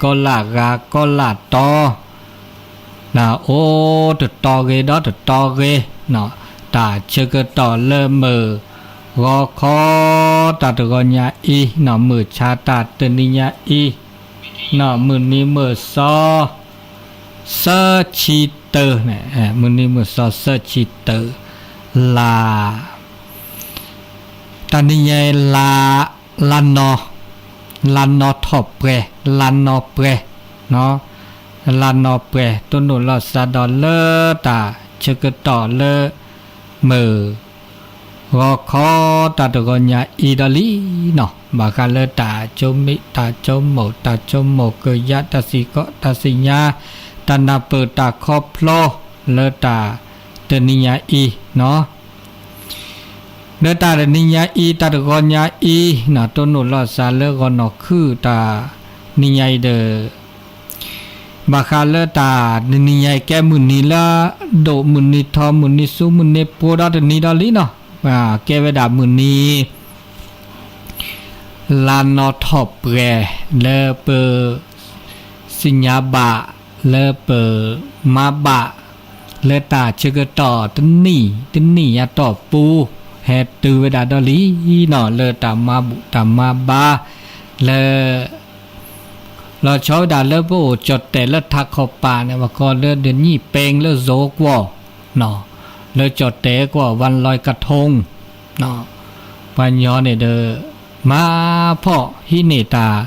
ကီၢ်လၢ်ဂၤကီၢ်လၢ်တီ, အိၣ်တတီၤဂ့ၤဒီးတတီၤဂ့ၤ, တၢ်ဆၢကတီၢ်လၢမုၢ်ဂီၤခီ တၢ်တဂီၤညါအံၤ, မုၢ်ဆါတၢ်တနံၤညါအံၤ, မုၢ်နံၤမုၢ်သီ သၢဆံတၢန့ၣ်, မုၢ်နံၤမုၢ်သီသၢဆံတၢ လါ တၢ်နံၤညါအံၤ လါ လါနီၤ, လါနီၤထီၣ်ပှဲၤ, လါနီၤပှဲၤ, လါနီၤပှဲၤ တိၢ်နီၣ်လီၤသးဒီးလၢတၢ်ဆၢကတီၢ်လၢ မုၢ် ဂီၤခီတၢ်တဂီၤညါအံၤဒီးလံနီၤ, ဘၣ်ဃးလၢတၢ်ဆိမိၣ် တၢ်ဆိကမိၣ် တၢ်ဆိကမိၣ်ကယါ တၢ်စံၣ်ကီး တၢ်စံၣ်ညါ တၢ်နၢ်ပၢၢ်တၢ်ခီဖျိ လၢတၢ်တနံၤညါအံၤနီၤ, လၢတၢ်တနံၤညါအံၤ တၢ်တဂီၤညါအံၤနီၤ, တိၢ်နီၣ်လီၤသးလၢဂီၤနီၢ်ခုၣ် တၢ်နံၤညါအံၤဒီး ဘၣ်ဃးလၢတၢ်တနံၤညါအံၤ ကဲမုၢ်နံၤလၢအဒိၣ် မုၢ်နံၤထီ မုၢ်နံၤဆူ မုၢ်နံၤပှဲၤဒီးတနံၤဒီးလံနီၤ, ကဲဝဲဒၣ်မုၢ်နံၤ လါနီၤထီၣ်ပှဲၤ လၢပ သ့ၣ်ညါဘၣ် လၢပမၤဘၣ် လၢတၢ်ဆၢကတီၢ်တနံၣ်တနံၣ်အတီၢ်ပူၤ ဟဲတုၤဝဲဒၣ်ဒီးလံနီၤ, လၢတၢ်မၤဘူၣ်တၢ်မၤဘါ လၢ လီၤဆီဝဲဒၣ်လၢပအိၣ်ကၠီၣ်တဲာ်လၢထးခီပၤန့ၣ် ပကိးလၢဒနံၣ်ပဲလၢ ဇိကွီၢ် လၢကၠီၣ်တဲာ်ကွီၢ် ဝါလီၤကထိ ပှၤညီန့ၣ်ဒီး မၤဖှီၣ်ဟံးန့ၢ်တၢ်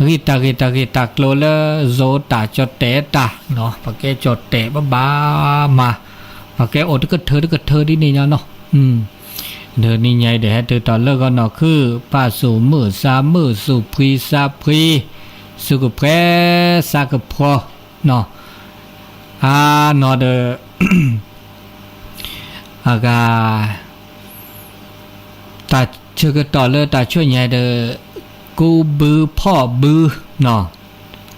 ဂံၢ်တၢ်ဂ့ၢ်တၢ်ဂ့ၢ်တၢ်ကျိၤလၢ ဇိတၢ်ကၠီၣ်တဲာ်တၢ်, ပကဲကၠီၣ်တဲာ်ဘၣ်ဘၣ်မး, ပကဲအိၣ်တကထၢတကထၢဒ်န့ၣ်ညါနီၤ, ဒီးနံၤညါအံၤဒီးဟဲတုၤထီၣ်လၢဂီၤနီၢ်ခုၣ် ပၢ်သူၣ်မုာ်သးမုာ် သူၣ်ဖှံသးဖှံ သူၣ်ကဖှဲသးကဖှီ အါနီၤဒီး အဂၤ တၢ်ဆၢကတီၢ်လၢတၢ်ဆိၣ်ညါဒီး ကူးဘုဖီၣ်ဘု,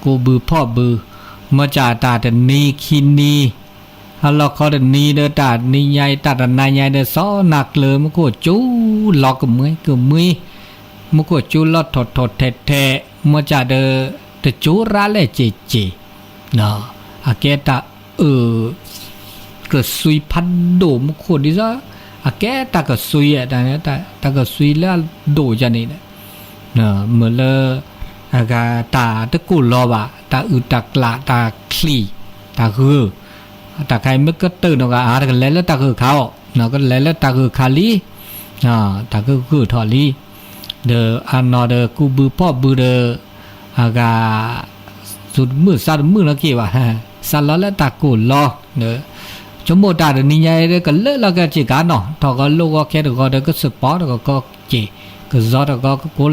ကူးဘုဖီၣ်ဘု, မ့ၢ်ကၢ်တၢ်တနံၤခံနံၤ ဟါလီၤခီတနံၤဒီး တၢ်နံၤညါအံၤ တၢ်တနၤညါအံၤဒီး စီၤနၤကျၢၤ မူခိၣ်ကၠူလီၤကမှံကမှံ, မူခိၣ်ကၠူလီၤထိၣ်ထိၣ်ထဲးထဲး, မ့ၢ်ကၢ်ဒီး တကၠူရၤလဲၣ်က့ၤက့ၤ အကဲတၢ်အၢၣ် ကစွံဖးဒိၣ်မူခိၣ်ဒ်သိး အကဲတၢ်ကစွံ, တၢ်ကစွံလၢအဒိၣ်ယၤန့ၣ် မ့ၢ်လၢ အဂၤတၢ်တကိၢ်လီၤဘၣ် တၢ်အုၣ်တၢ်ကျး တၢ်ချံၣ် တၢ်ဂၢၢ်, တၢ်ခါအံၤမ့ၢ်ကတၢၢ်နီၢ်ဂၤ အါတကလဲၤလၢတၢ်ဂၢၢ်ခါအီၤ, ကလဲၤလၢတၢ်ဂၢၢ်ခါလံ, တၢ်ကဂၢၢ်ထီၣ်လံ, ဒီးအါနီၤဒီးကူးဘုဖီၣ်ဘုဒီး အဂၤ သူၣ်တမုာ်သးတမုာ်နီတက့ၢ်ဘၣ်, စးလီၤလၢတၢ်ကိၢ်လီၤ, ဆိကမိၣ်တၢ်တနံၤညါအံၤဒီး ကလၢလီၤကဲစ့ၢ်ကီးနီၤ, ထီၣ်ကီးလိၣ်ဂီၤခဲတဂီၤဒီး ကစ့ၢ်ပီတဂီၤကီ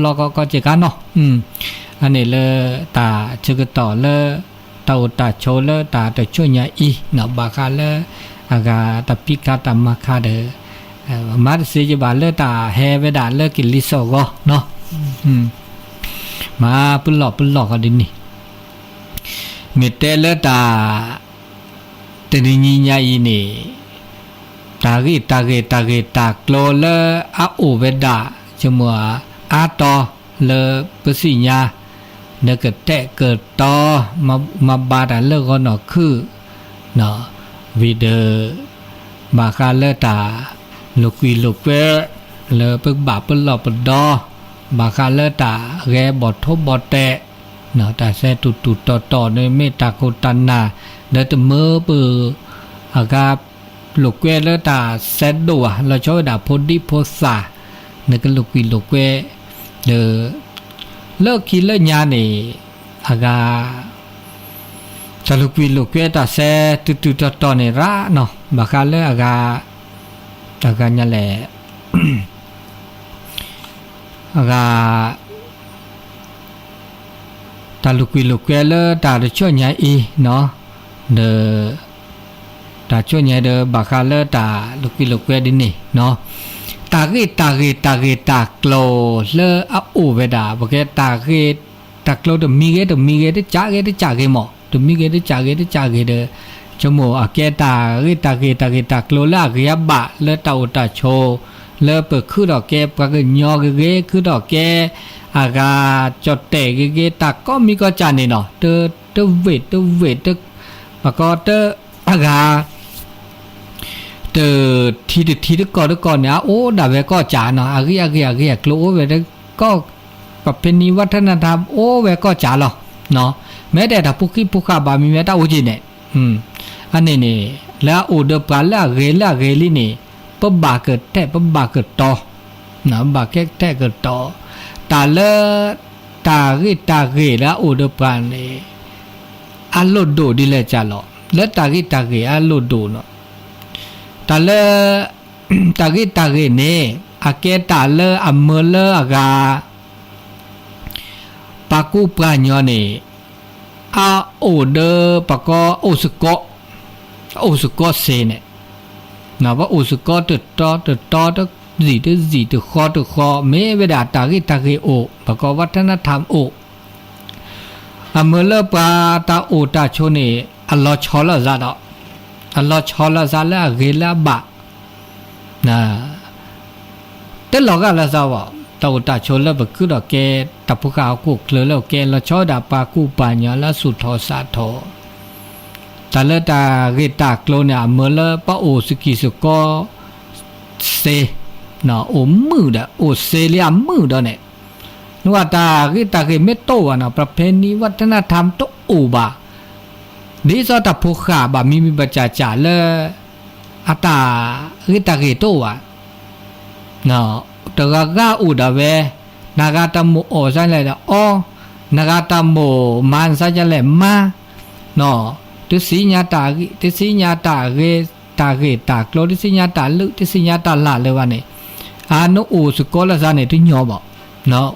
က့ၢ်, ကစီတဂီၤကကိၢ်လီၤကီကီစ့ၢ်ကီးနီၤ, အန့ၣ်လၢတၢ်ဆၢကတီၢ်လၢ တၢ်အိၣ်တၢ်ဆိးလၢတၢ်တဆိၣ်ညါအံၤနီၤ, ဘၣ်ဃးလၢ အဂၤတၢ်ဖံးခါတၢ်မၤခါဒီး မၤတသ့ယဘၣ်လၢတၢ်ဟဲဝဲဒၣ်လၢကလံၤစိးဂီၤနီၤ, မၤပလီၢ်ပလီၢ်ဃီဒ်န့ၣ်, မ့ၢ်တဲလၢတၢ် တနံၤညါအံၤန့ၣ် တၢ်ဂ့ၢ်တၢ်ဂ့ၢ်တၢ်ဂ့ၢ်တၢ်ကျိၤလၢအအိၣ်ဝဲဒၣ် ဆိကမိၣ်အါတီၤလၢပသ့ၣ်ညါ လၢကတဲာ်ကတီၤ မၤဘါတၢ်လၢဂီၤနီၢ်ခုၣ် ဝံၤဒီး ဘၣ်ဃးလၢတၢ်လိာ်ကွံာ်လိာ်ကွဲ လၢပကဘၣ်ပလီၢ်ပဒီ ဘၣ်ဃးလၢတၢ်ဂဲၤဘီၣ်ထိဘီၣ်တဲာ် တၢ်ဆဲးတူၢ်တူၢ်တီၤတီၤန့ၣ် မ့ၢ်တၢ်ခိၣ်တၢ်နၢ် လၢတမၢပ အဂၤ လိာ်ကွဲလၢတၢ်ဆဲးဒိၣ်ဘၣ် လီၤဆီဝဲဒၣ်ဖိဒံဖိသၣ် နကလိာ်ကွံာ်လိာ်ကွဲ ဒီး လၢခံလၢညါန့ၣ် အဂၤ တၢ်လိာ်ကွံာ်လိာ်ကွဲတၢ်ဆဲးတူၢ်တူၢ်တီၤတီၤန့ၣ် ရၣ်နီၤ ဘၣ်ဃးလၢအဂၤ တၢ်ဂၤညါလဲၣ် အဂၤ တၢ်လိာ်ကွံာ်လိာ်ကွဲလၢတၢ်တဆိၣ်ညါအံၤနီၤ ဒီး တၢ်ဆိၣ်ညါဒီးဘၣ်ဃးလၢတၢ်လိာ်ကွံာ်လိာ်ကွဲဒ်န့ၣ်နီၤ တၢ်ဂ့ၢ်တၢ်ဂ့ၢ်တၢ်ဂ့ၢ်တၢ်ကျိၤလၢအအိၣ်ဝဲဒၣ် ပကဲတၢ်ဂ့ၢ် တၢ်ကျိၤတမံၤဂ့ၤတမံၤဂ့ၤ တကးဂ့ၤတကးဂ့ၤမး တမံၤဂ့ၤတကးဂ့ၤတကးဂ့ၤဒီး ဆိကမိၣ်အကဲတၢ်ဂ့ၢ်တၢ်ဂ့ၢ်တၢ်ဂ့ၢ်တၢ်ကျိၤလၢအဂ့ၤအဘၣ်လၢတၢ်အိၣ်တၢ်ဆိး လၢပခုၣ်ထီၣ်ကဲပှၤကညီဂ့ၤဂ့ၤ ခုၣ်ထီၣ်ကဲ အ အဂၤကၠီၣ်တဲာ်ဂ့ၤဂ့ၤ တၢ်ကိးမံၤကိးကၢ်န့ၣ်နီၤ, တဝ့ၢ်တဝ့ၢ် ပကိးတ အဂၤ တထံတထံတကီၢ်တကီၢ်န့ၣ် အအိၣ်ဒၣ်ဝဲကီၢ်ကၢ်နီၤ, အဂ့ၢ်အဂ့ၢ်အဂ့ၢ်အကျိၤအိၣ်ဝဲတကီၢ်, ပဖဲနံၤဝဲထၢနၤထါအိၣ်ဝဲကီၢ်ကၢ်လီၤ. မ့ၢ်တဲတၢ်ဖိဃံဖိဃာ်ဘၣ်မံၤမ့ၢ်တၢ်အိၣ်က့ၤန့ၣ်, အန့ၣ်န့ၣ် လၢအအိၣ်ဒီးပှၤလၢအဂ့ၤလၢအဂ့ၤလံန့ၣ် ပဘၣ်ကထဲးပဘၣ်ကတီၤ ဘၣ်ကဲကထဲးကတီၤ, တၢ်လၢ တၢ်ဂ့ၢ်တၢ်ဂ့ၤလၢအအိၣ်ဒီးပှၤန့ၣ် အလိၣ်ဒိၣ်ဒ်လဲၣ်ကၢ်လီၤ. လၢတၢ်ဂ့ၢ်တၢ်ဂ့ၤအလိၣ်ဒိၣ်နီၤ, တၢ်လၢ တၢ်ဂ့ၢ်တၢ်ဂ့ၤန့ၣ် အကဲတၢ်လၢအမၢလၢအဂၤ ပှၤကူပှၤညီန့ၣ် အအိၣ်ဒီးပှၤကိးအိၣ်စ့ၢ်ကီး, အိၣ်စ့ၢ်ကီးစ့န့ၣ်, ပှၤအိၣ်စ့ၢ်ကီးတတီတတီ တဇံာ်တဇံာ် တဃီတဃီ မ့ၢ်ဝဲဒၣ်တၢ်ဂ့ၢ်တၢ်ဂ့ၢ်အိၣ် ပှၤကိးဝဲထၢနၤထါအိၣ် အမၢလၢပှၤတၢ်အိၣ်တၢ်ဆိးန့ၣ် အလီၤဆီလိာ်သးဒီး, အလီၤဆီလိာ်သးလၢအဂ့ၤလၢအဘၣ်, တလီၤဂာ်လိာ်သးဘၣ်, တၢ်အိၣ်တၢ်ဆိးလၢပကုဒီးကဲ တၢ်ဖိဃာ်ဟီၣ်ခိၣ်ချၢလၢကဲလီၤဆီဒၣ်ပှၤကူပှၤညီလၢအသူၣ်ထီၣ်သးထီၣ်, တၢ်လၢတၢ်ဂ့ၢ်တၢ်ကျိၤန့ၣ် အမၢလၢပှၤအိၣ်စ့ၢ်ကီးစ့, အိၣ်မုာ်ဒီး အိၣ်စ့လံအမုာ်ဒီးန့ၣ်, နဝဲတၢ်ဂ့ၢ်တၢ်ဂ့ၢ်မ့ၢ်တအိၣ်ဘၣ်နီၤ ပဖဲနံၤဝဲထၢနၤထါတအိၣ်ဘၣ်, ဒ်သိးတၢ်ဖိဃာ်ဘၣ်မံမံၤဘၣ်ကၢ်ကၢ်လၢ အတၢ်ဂ့ၢ်တၢ်ဂ့ၢ်တအိၣ်ဘၣ်, တဂၤဂၤအိၣ်ဒၣ်ဝဲ, နဂၤတၢ်မိၣ်အီၣ်စါလဲၣ်ဒီးအီ, နဂၤတၢ်မိၣ်မၤစါလဲၣ်မၤ, တသ့ၣ်ညါတၢ်ဂ့ၢ်, တသ့ၣ်ညါတၢ်ဂ့ၢ်, တၢ်ဂ့ၢ်တၢ်ကျိၤ တသ့ၣ်ညါတၢ်လုၢ် တသ့ၣ်ညါတၢ်လၢ်လၢၤဘၣ်န့ၣ်, အနအိၣ်စ့ၢ်ကီးလိာ်သးန့ၣ်တညီဘၣ်,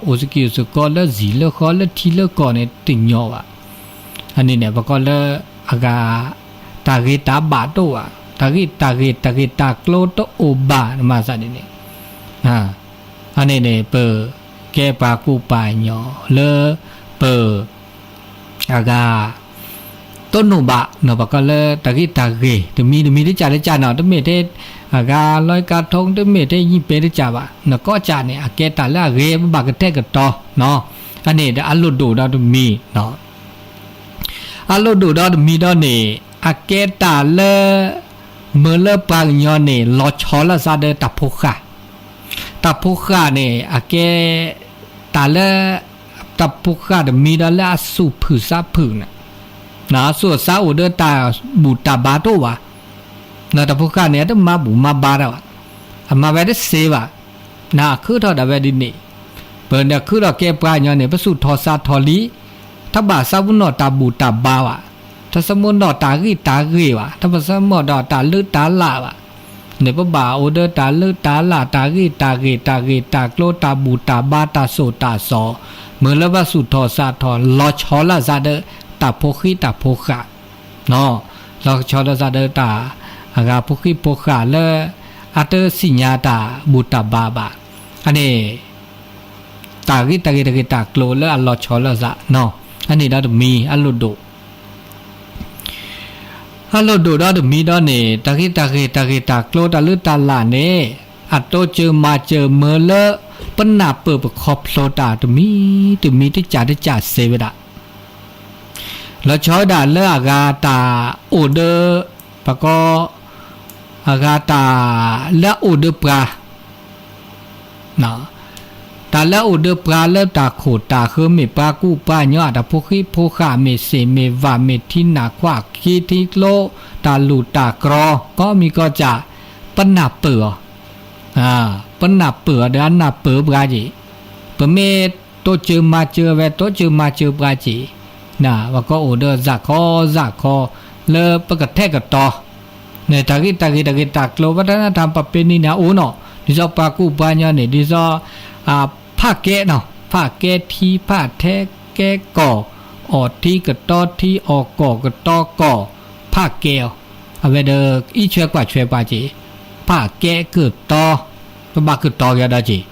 အိၣ်စ့ၢ်ကီးစ့ၢ်ကီးလၢဇံာ်လၢဃီလၢထံလၢကီၢ်န့ၣ်တညီဘၣ်, အန့ၣ်န့ၣ် ပကိးလၢအဂၤ တၢ်ဂ့ၤတၢ်ဘၣ်တအိၣ်ဘၣ်, တၢ်ဂ့ၢ်တၢ်ဂ့ၢ် တၢ်ဂ့ၢ်တၢ်ကျိၤတအိၣ်ဘၣ် မၤသးဒ်န့ၣ်, အန့ၣ်န့ၣ် ပကဲပှၤကူပှၤညီလၢ ပ အဂၤ တိၢ်နီၣ်ဘၣ်နီၤ ပကိးလၢတၢ်ဂ့ၢ်တၢ်ဂ့ၢ် တမံၤတမံၤတကၢ်တကၢ်နီၤ တမ့ၢ်ထဲ အဂၤလီၤကါထိၣ် တမ့ၢ်ထဲယံၤပဲတကၢ်ဘၣ်နီၤ ကိးကၢ်န့ၣ် အကဲတၢ်လၢအဂ့ၤ ပဘၣ်ကထဲးကတီၤနီၤ အန့ၣ်ဒီးအလိၣ်ဒိၣ်ဒီးတမံၤနီၤ အလိၣ်ဒိၣ်ဒီးတမံၤဒီးန့ၣ် အကဲတၢ်လၢ မၢလၢပှၤကညီန့ၣ် လီၤဆီလိာ်သးဒီးတၢ်ဖိဃာ် တၢ်ဖိဃာ်န့ၣ် အကဲ တၢ်လၢ တၢ်ဖိဃာ်တမံၤဒီးလၢအသူၣ်ဖုၣ်သးဖုၣ်န့ၣ် အသူၣ်အသးအိၣ်ဒီးတၢ်ဘူၣ်တၢ်ဘါတအိၣ်ဘၣ် တၢ်ဖိဃာ်န့ၣ် အတမၤဘူၣ်မၤဘါတၢ်ဘၣ် အမၤဝဲတသ့ဘၣ် နအခုၣ်ထီၣ်ဒၣ်ဝဲဒ်န့ၣ် ပနခုၣ်ထီၣ်ကဲပှၤကညီန့ၣ် ပသူၣ်ထီၣ်သးထီၣ်လံ တဘၣ်သးပနီၣ်တၢ်ဘူၣ်တၢ်ဘါဘၣ် တသးပနီၣ်တၢ်ဂ့ၢ်တၢ်ဂ့ၢ်ဘၣ် တဘၣ်သးပနီၣ်ဒီးတၢ်လုၢ်တၢ်လၢ်ဘၣ် န့ၣ်ပဘၣ်အိၣ်ဒီးတၢ်လုၢ်တၢ်လၢ် တၢ်ဂ့ၢ်တၢ်ဂ့ၢ် တၢ်ဂ့ၢ်တၢ်ကျိၤ တၢ်ဘူၣ်တၢ်ဘါ တၢ်သိၣ်တၢ်သီ မ့ၢ်လၢဘၣ်သူၣ်ထီၣ်သးထီၣ် လီၤဆီလိာ်သးဒီး တၢ်ဖိဃံတၢ်ဖိဃာ် လီၤဆီလိာ်သးဒီးတၢ် အဂၤဖိဃံဖိဃာ်လၢ အတသ့ၣ်ညါတၢ်ဘူၣ်တၢ်ဘါဘၣ် အန့ၣ် တၢ်ဂ့ၢ်တၢ်ဂ့ၢ်တၢ်ဂ့ၢ်တၢ်ကျိၤလၢအလီၤဆီလိာ်သး အန့ၣ်ဒီးတမံၤအလိၣ်ဒိၣ် အလိၣ်ဒိၣ်ဒီးတမံၤဒီးန့ၣ် တၢ်ဂ့ၢ်တၢ်ဂ့ၢ်တၢ်ဂ့ၢ်တၢ်ကျိၤ တၢ်လုၢ်တၢ်လၢ်န့ၣ် အတိစၢၤမၤစၢၤမၢလၢ ပနၢ်ပၢၢ်ပခီဖျိတၢ်တမံၤတမံၤတကၢ်တကၢ်စဲးဝဲဒၣ် လီၤဆီဝဲဒၣ်လၢအဂၤတၢ်အိၣ်ဒီး ပကိး အဂၤတၢ်လၢအအိၣ်ဒီးပှၤ တၢ်လၢအအိၣ်ဒီးပှၤလၢတၢ်ခိၣ်တၢ်ဃၢမ့ၢ်ပှၤကူပှၤညီ တၢ်ဖိဃံဖိဃာ်မ့ၢ်သ့ၣ်မ့ၢ်ဝၣ်မ့ၢ်ထံနၢ်ခွါခံထံကျိ တၢ်လူၢ်တၢ်ကြီ ကိးမံၤကိးကၢ် ပနၢ်ပၢၢ်အီၤ ပနၢ်ပၢၢ်အီၤဒီးအနၢ်ပၢၢ်ပှၤက့ၤ ပမ့ၢ်တိစၢၤမၤစၢၤဝဲ တိစၢၤမၤစၢၤပှၤက့ၤ ပကအိၣ်ဒီးစၢ်ခီစၢ်ခီ လၢပကထဲးကတီၤ န့ၣ် တၢ်ဂ့ၢ်တၢ်ဂ့ၢ်တၢ်ဂ့ၢ်တၢ်ကျိၤ ပတၢ်နၢ်ထါပပ့ၤနံၤန့ၣ်အအိၣ်နီၤ ဒ်သိးပှၤကူပှၤညီန့ၣ် ဒ်သိး ဖးကဲနီၤ ဖးကဲထံ ဖးထဲကဲကီၢ် အီၣ်ထံကတီၤထံ အီၣ်ကီၢ်ကတီၤကီၢ် ဖးကဲအီၤ အဝဲဒီး အံးဆွဲကွၢ်ဆွဲပှၤက့ၤ ဖးကဲကတီၤ ပဘၣ်ကတီၤက့ၤဒီး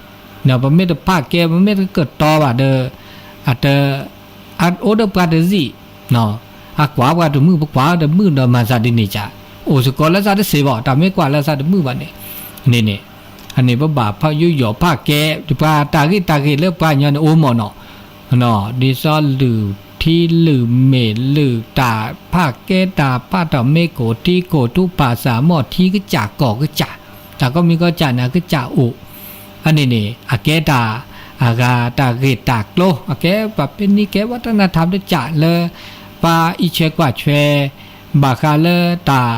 က့ၤ ပမ့ၢ်တဖးကဲ ပမ့ၢ်တကတီၤဘၣ်ဒီး အတ အအိၣ်ဒီးပှၤတသ့ၣ် အကွၢ်ပှၤတမုာ် ပကွၢ်တမုာ်ဒီးမၤသးဒ်န့ၣ်ကၢ် အိၣ်စ့ၢ်ကီးလၢသးတသ့ဘၣ် တၢ်မ့ၢ်ကွၢ်လၢသးတမုာ်ဘၣ်န့ၣ် န့ၣ်န့ၣ် အန့ၣ်ပဘၣ်ဖးယူးယီၣ်ဖးကဲ ပှၤတၢ်ဂ့ၢ်တၢ်ဂ့ၢ်လၢပှၤကညီန့ၣ်အိၣ်မးနီၤ, ဒ်သိးလုၢ်ထံလုၢ်မ့ၢ်လုၢ်တၢ် ဖးကဲတၢ်ဖးတၢ်မ့ၢ်ကိၣ်ထံကိၣ်ထူဖးစၢ်မီၢ်ထံကစၢ်ကီၢ်ကစၢ်, တၢ်ကိးမံၤကိးကစၢ်န့ၣ် အကစၢ်အိၣ်, အန့ၣ်န့ၣ် အကဲတၢ် အဂၤတၢ်ဂ့ၢ်တၢ်ကျိၤ အကဲပှၤပနံၤကဲဝတနထၢမ်တကၢ်လၢ ပှၤအံးဆွဲကွၢ်ဆွဲ ဘၣ်ဃးလၢတၢ်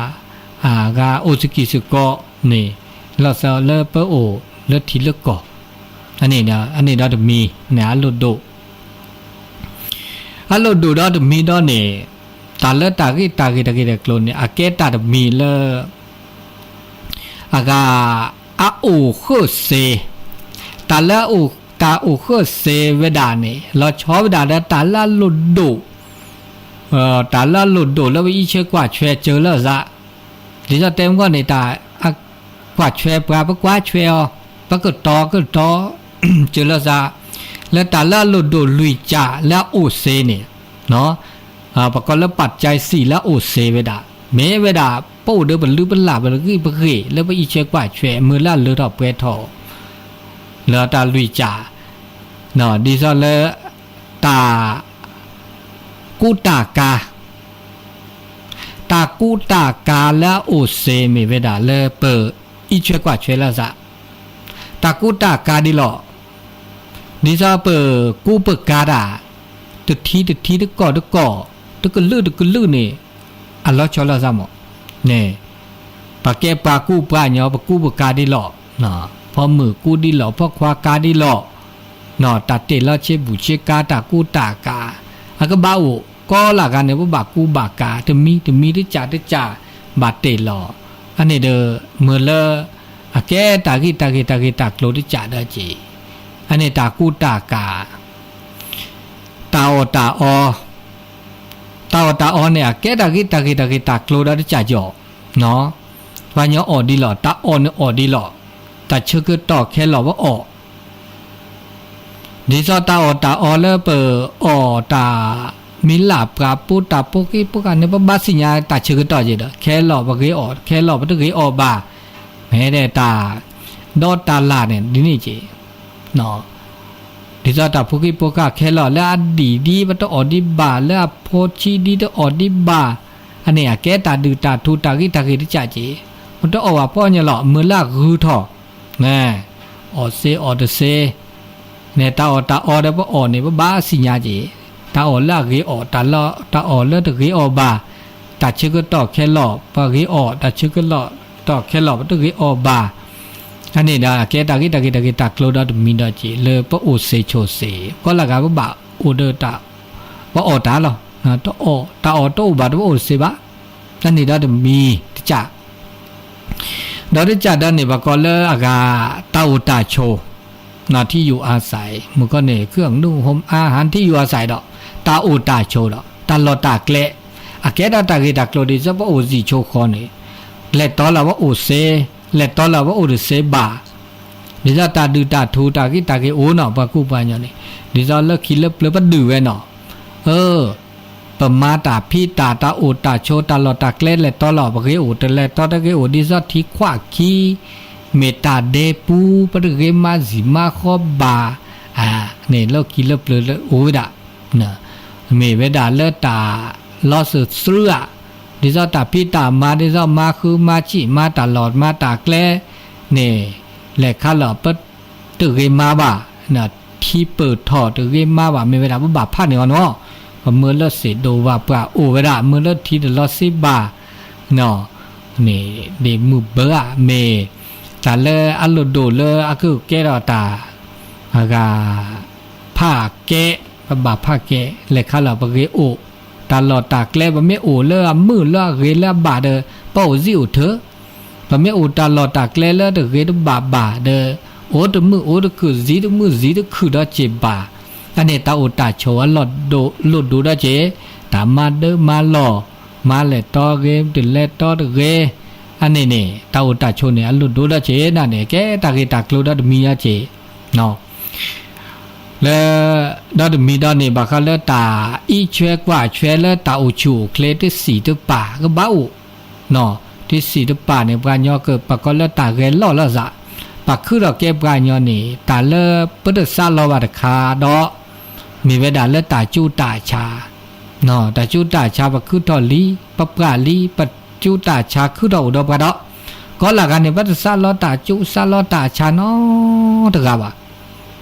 အဂၤအိၣ်စကံၢ်စကီးန့ၣ် လီၤဆီလၢပအိၣ်လၢထံလၢကီၢ်, အန့ၣ်ဒီးတမံၤန့ၣ် အလိၣ်ဒိၣ် အလိၣ်ဒိၣ်ဒီးတမံၤဒီးန့ၣ် တၢ်လၢတၢ်ဂ့ၢ်တၢ်ဂ့ၢ်တၢ်ဂ့ၢ်တၢ်ကျိၤန့ၣ် အကဲတၢ်တမံၤလၢ အဂၤ အအိၣ်ဃုာ်စ့, တၢ်လၢ တၢ်အိၣ်ဃုာ်စ့ဝဲဒၣ်န့ၣ် လီၤဆီဝဲဒၣ်ဒီးတၢ်လၢအလိၣ်ဒိၣ် တၢ်လၢအလိၣ်ဒိၣ်လၢပအံးဆွဲကွၢ်ဆွဲစၢၤလၢအသး, ဒ်သိးတဲမုၢ်ဂီၢ်န့ၣ် တၢ် ကွၢ်ဆွဲပှၤ ပကွၢ်ဆွဲအီၤ ပကတီၤကတီၤ စၢၤလၢသး, လၢတၢ်လၢအလိၣ်ဒိၣ်လွံၢ်ကၠးလၢအအိၣ်စ့န့ၣ် ပကိးလၢ ปัจจัยสี่ လၢအအိၣ်စ့ဝဲဒၣ် မ့ၢ်ဝဲဒၣ် ပအိၣ်ဒီးပလုၢ်ပလၢ် ပဂံၢ်ပဂ့ၤ လၢပအံးဆွဲကွၢ်ဆွဲ မုၢ်လၢအလၢထီၣ်ပှဲၤထီၣ် လၢတၢ်လွံၢ်ကၠး ဒ်သိးလၢ တၢ် ကူတၢ်ကၤ တၢ်ကူတၢ်ကၤလၢအအိၣ်စ့မ့ၢ်ဝဲဒၣ်လၢပ အံးဆွဲကွၢ်ဆွဲလၢသး, တၢ်ကူတၢ်ကၤဒ်လီၤ. ဒ်သိးပကူပကၤတၢ် တထံတထံတကီၢ်တကီၢ် တကလုာ်တကလုာ်န့ၣ် အလီၤဆီလီၤသးမး, န့ၣ် ပကဲပှၤကူပှၤကညီ ပကူပကၤဒ်လီၤ. ဖီမုၢ်ကူဒ်လီၤ ဖီခွါကၤဒ်လီၤ. တၢ်တ့ၢ်လီၤဆ့ဘူးဆ့ကၤ တၢ်ကူတၢ်ကၤ အကဘၣ်အိၣ် ကိးလၢဂၤန့ၣ် ပဘၣ်ကူဘၣ်ကၤ တမံၤတမံၤတကၠးတကၠး ဘၣ်တ့ၢ်လီၤ. အန့ၣ်ဒီး မ့ၢ်လၢ အကဲတၢ်ဂ့ၢ်တၢ်ဂ့ၢ်တၢ်ဂ့ၢ်တၢ်ကျိၤတကၠးဒီးက့ၤ အန့ၣ်တၢ်ကူတၢ်ကၤ တၢ်အီၣ်တၢ်အီ တၢ်အီၣ်တၢ်အီန့ၣ် အကဲတၢ်ဂ့ၢ်တၢ်ဂ့ၢ်တၢ်ဂ့ၢ်တၢ်ကျိၤဒီးတကၠးကီး, ပှၤကညီအီၣ်ဒ်လီၤ တၢ်အီၣ်န့ၣ်အီၣ်ဒ်လီၤ, တၢ်ဆၢကတီၢ်ခဲလီာ်ပအီၣ် ဒ်သိးတၢ်အီၣ်တၢ်အီလၢပအီၣ်တၢ် မ့ၢ်လၢပှၤပိတၢ်ဖိက့ဖိဃာ်န့ၣ် ပဘၣ်သ့ၣ်ညါတၢ်ဆၢကတီၢ်က့ၤဒီး ခဲလီာ်ပဂ့ၤအီၣ် ခဲလီာ်ပတဂ့ၤအီၣ်ဘၣ်, မ့ၢ်ဒဲးတၢ် ဒီတၢ်လၢ်န့ၣ် ဒ်န့ၣ်က့ၤ ဒ်သိးတၢ်ဖိက့ဖိဃာ်ခဲလီာ်လၢအဒံၣ်ဒ်ပတအီၣ်ဒံးဘၣ် လၢအဖိဆံးဒ်တအီၣ်ဒံးဘၣ်, အန့ၣ်အကဲတၢ်ဒုၣ်တၢ်ထူတၢ်ဂ့ၢ်တၢ်ဂ့ၢ်တကၠးက့ၤ, ပတအီၣ်ဘၣ်ပီညါလီၤ မုၢ်လၢအဂုၤထီၣ် အီၣ်စ့အီၣ်တစ့, န့ၣ်တၢ်အီၣ်တၢ်အီဒီးပအီၣ်န့ၣ် ပဘၣ်သ့ၣ်ညါက့ၤ, တၢ်အီၣ်လၢအဂ့ၤအီၣ် တၢ်အီၣ်လၢတဂ့ၤအီၣ်ဘၣ်, တၢ်ဆၢကတီၢ်ခဲလီာ် ပဂ့ၤအီၣ် တၢ်ဆၢကတီၢ်ခဲလီာ် ပတဂ့ၤအီၣ်ဘၣ်, အန့ၣ်ဒီးအကဲတၢ်ဂ့ၢ်တၢ်ဂ့ၢ်တၢ်ဂ့ၢ်တၢ်ကျိၤဒီးတမံၤဒီးက့ၤ လၢပအိၣ်စ့ဆိးစ့ ကိးလၢဂၤပဘၣ်အိၣ်ဒီးတၢ် ပအီၣ်တၢ်လီၤ, တၢ်အီၣ်တအိၣ်ဘၣ်တပအိၣ်တစ့ဘၣ်, အန့ၣ်ဒီးတမံၤတကၠး ဒီးတကၠးဒီးန့ၣ် ပှၤကိးလၢအဂၤ တၢ်အိၣ်တၢ်ဆိး ที่อยู่อาศัย မုၢ်ကီၢ်န့ၣ် เครื่องนุ่งห่มอาหาร ที่อยู่อาศัย ဒီး တၢ်အိၣ်တၢ်ဆိးဒီး တၢ်လီၢ်တၢ်ကျဲ အကဲဒၣ်တၢ်ဂ့ၢ်တၢ်ကျိၤဒ်သိးပအိၣ်စ့ဆိးဃီန့ၣ် လဲၤတီလၢပအိၣ်စ့, လဲၤတီလၢပအိၣ်တစ့ဘၣ်, ဒ်သိးတၢ်ဒုၣ်တၢ်ထူတၢ်ဂ့ၢ်တၢ်ဂ့ၢ်အိၣ်နီၤ ပှၤကူပှၤကညီန့ၣ် ဒ်သိးလၢခံလၢပျၢၤပဒုၣ်ဝဲနီၤ, အၢ ပမၤတၢ်ဖံးတၢ် တၢ်အိၣ်တၢ်ဆိး တၢ်လီၢ်တၢ်ကျဲ လဲၤတီလီၤ ပဂ့ၤအိၣ် တလဲၤတီတဂ့ၤအိၣ် ဒ်သိးထံခွးခံ မ့ၢ်တၢ်ဒဲပူၤ ပတဂ့ၤမၤစံၣ်မၤဃီဘၣ်, န့ၣ်လၢခံလၢပျၢၤလၢအိၣ်ဝဲဒၣ်, မ့ၢ်ဝဲဒၣ်လၢတၢ်လီၤစၢၤသရူးဧါ, ဒ်သိးတၢ်ဖံးတၢ်မၤ ဒ်သိးမၤဃုမၤဆံၣ် မၤတၢ်လီၢ်မၤတၢ်ကျဲန့ၣ် လဲၤခါလီၤ ပတဂ့ၤမၤဘၣ်, ထံပၢၢ်ထီၣ်တဂ့ၤမၤဘၣ် မ့ၢ်ဝဲဒၣ် ပဘၣ်ဖးန့ၢ်အီၤနီၤ, ပမၢလၢသ့ၣ်ဒိၣ်ဝၣ်ပှၢ်အိၣ်ဝဲဒၣ် မၢလၢထံတလီၤစ့ဘၣ်, န့ၣ်ဒ်မုၢ်ဘၢဧါ မ့ၢ်တၢ်လၢအလိၣ်ဒိၣ်လၢအကကဲထီၣ်တၢ် အဂၤ ဖးကဲ, ပဘၣ်ဖးကဲ, လဲၤခါလီၤပဂ့ၤအိၣ်, တၢ်လီၢ်တၢ်ကျဲ ပမ့ၢ်အိၣ်လၢအမုာ်လၢအဂ့ၤလၢအဘၣ်ဒီး ပအိၣ်စ့အိၣ်ထုး, ပမ့ၢ်အိၣ်တၢ်လီၢ်တၢ်ကျဲလၢတဂ့ၤတဘၣ်ဘၣ်ဒီး အိၣ်တမုာ်အိၣ်တခုၣ် စံးတမုာ်စံးတခုၣ်ဒီးစ့ၢ်ဘၣ်, အန့ၣ်တၢ်အိၣ်တၢ်ဆိးအလီၢ်ဒိၣ်လိၣ်ဒိၣ်ဒီးစ့ၢ်, တၢ်မၤဒၢမၤလီၢ်, မၤလဲၤတီဂ့ၤ တလဲၤတီတဂ့ၤ, အန့ၣ်န့ၣ် တၢ်အိၣ်တၢ်ဆိးန့ၣ် အလိၣ်ဒိၣ်ဒီးစ့ၢ် နန့ၣ် ကဲတၢ်ဂ့ၢ်တၢ်ကျိၤဒီးတမံၤဒီးစ့ၢ် လၢ ဒီးတမံၤဒီးန့ၣ် ဘၣ်ဃးလၢတၢ်အံးဆွဲကွၢ်ဆွဲလၢတၢ်အိၣ်ဆူၣ်အိၣ်ချ့တစံၣ်တပၢ်ကဘၣ်အိၣ်, တစံၣ်တပၢ်န့ၣ် ပှၤကညီကပာ်ကီၤလၢတၢ်ဂဲၤလိာ်လိာ်သး, ပှၤခုၣ်ထီၣ်ကဲပှၤညီန့ၣ် တၢ်လၢပတသးလီဘၣ်တခါဒီး မ့ၢ်ဝဲဒၣ်လၢတၢ်ကၠူတၢ်ဆါ, တၢ်ကၠူတၢ်ဆါ ပခုၣ်ထီၣ်လံ, ပပှၢ်လံ, ပကၠူတၢ်ဆါခုၣ်ထီၣ်အိၣ်ဒီးပှၤဒီး ကိးလၢ်ဂၤန့ၣ် ပတသးလီတၢ်ကၠူသးလီတၢ်ဆါနီတဂၤဘၣ်.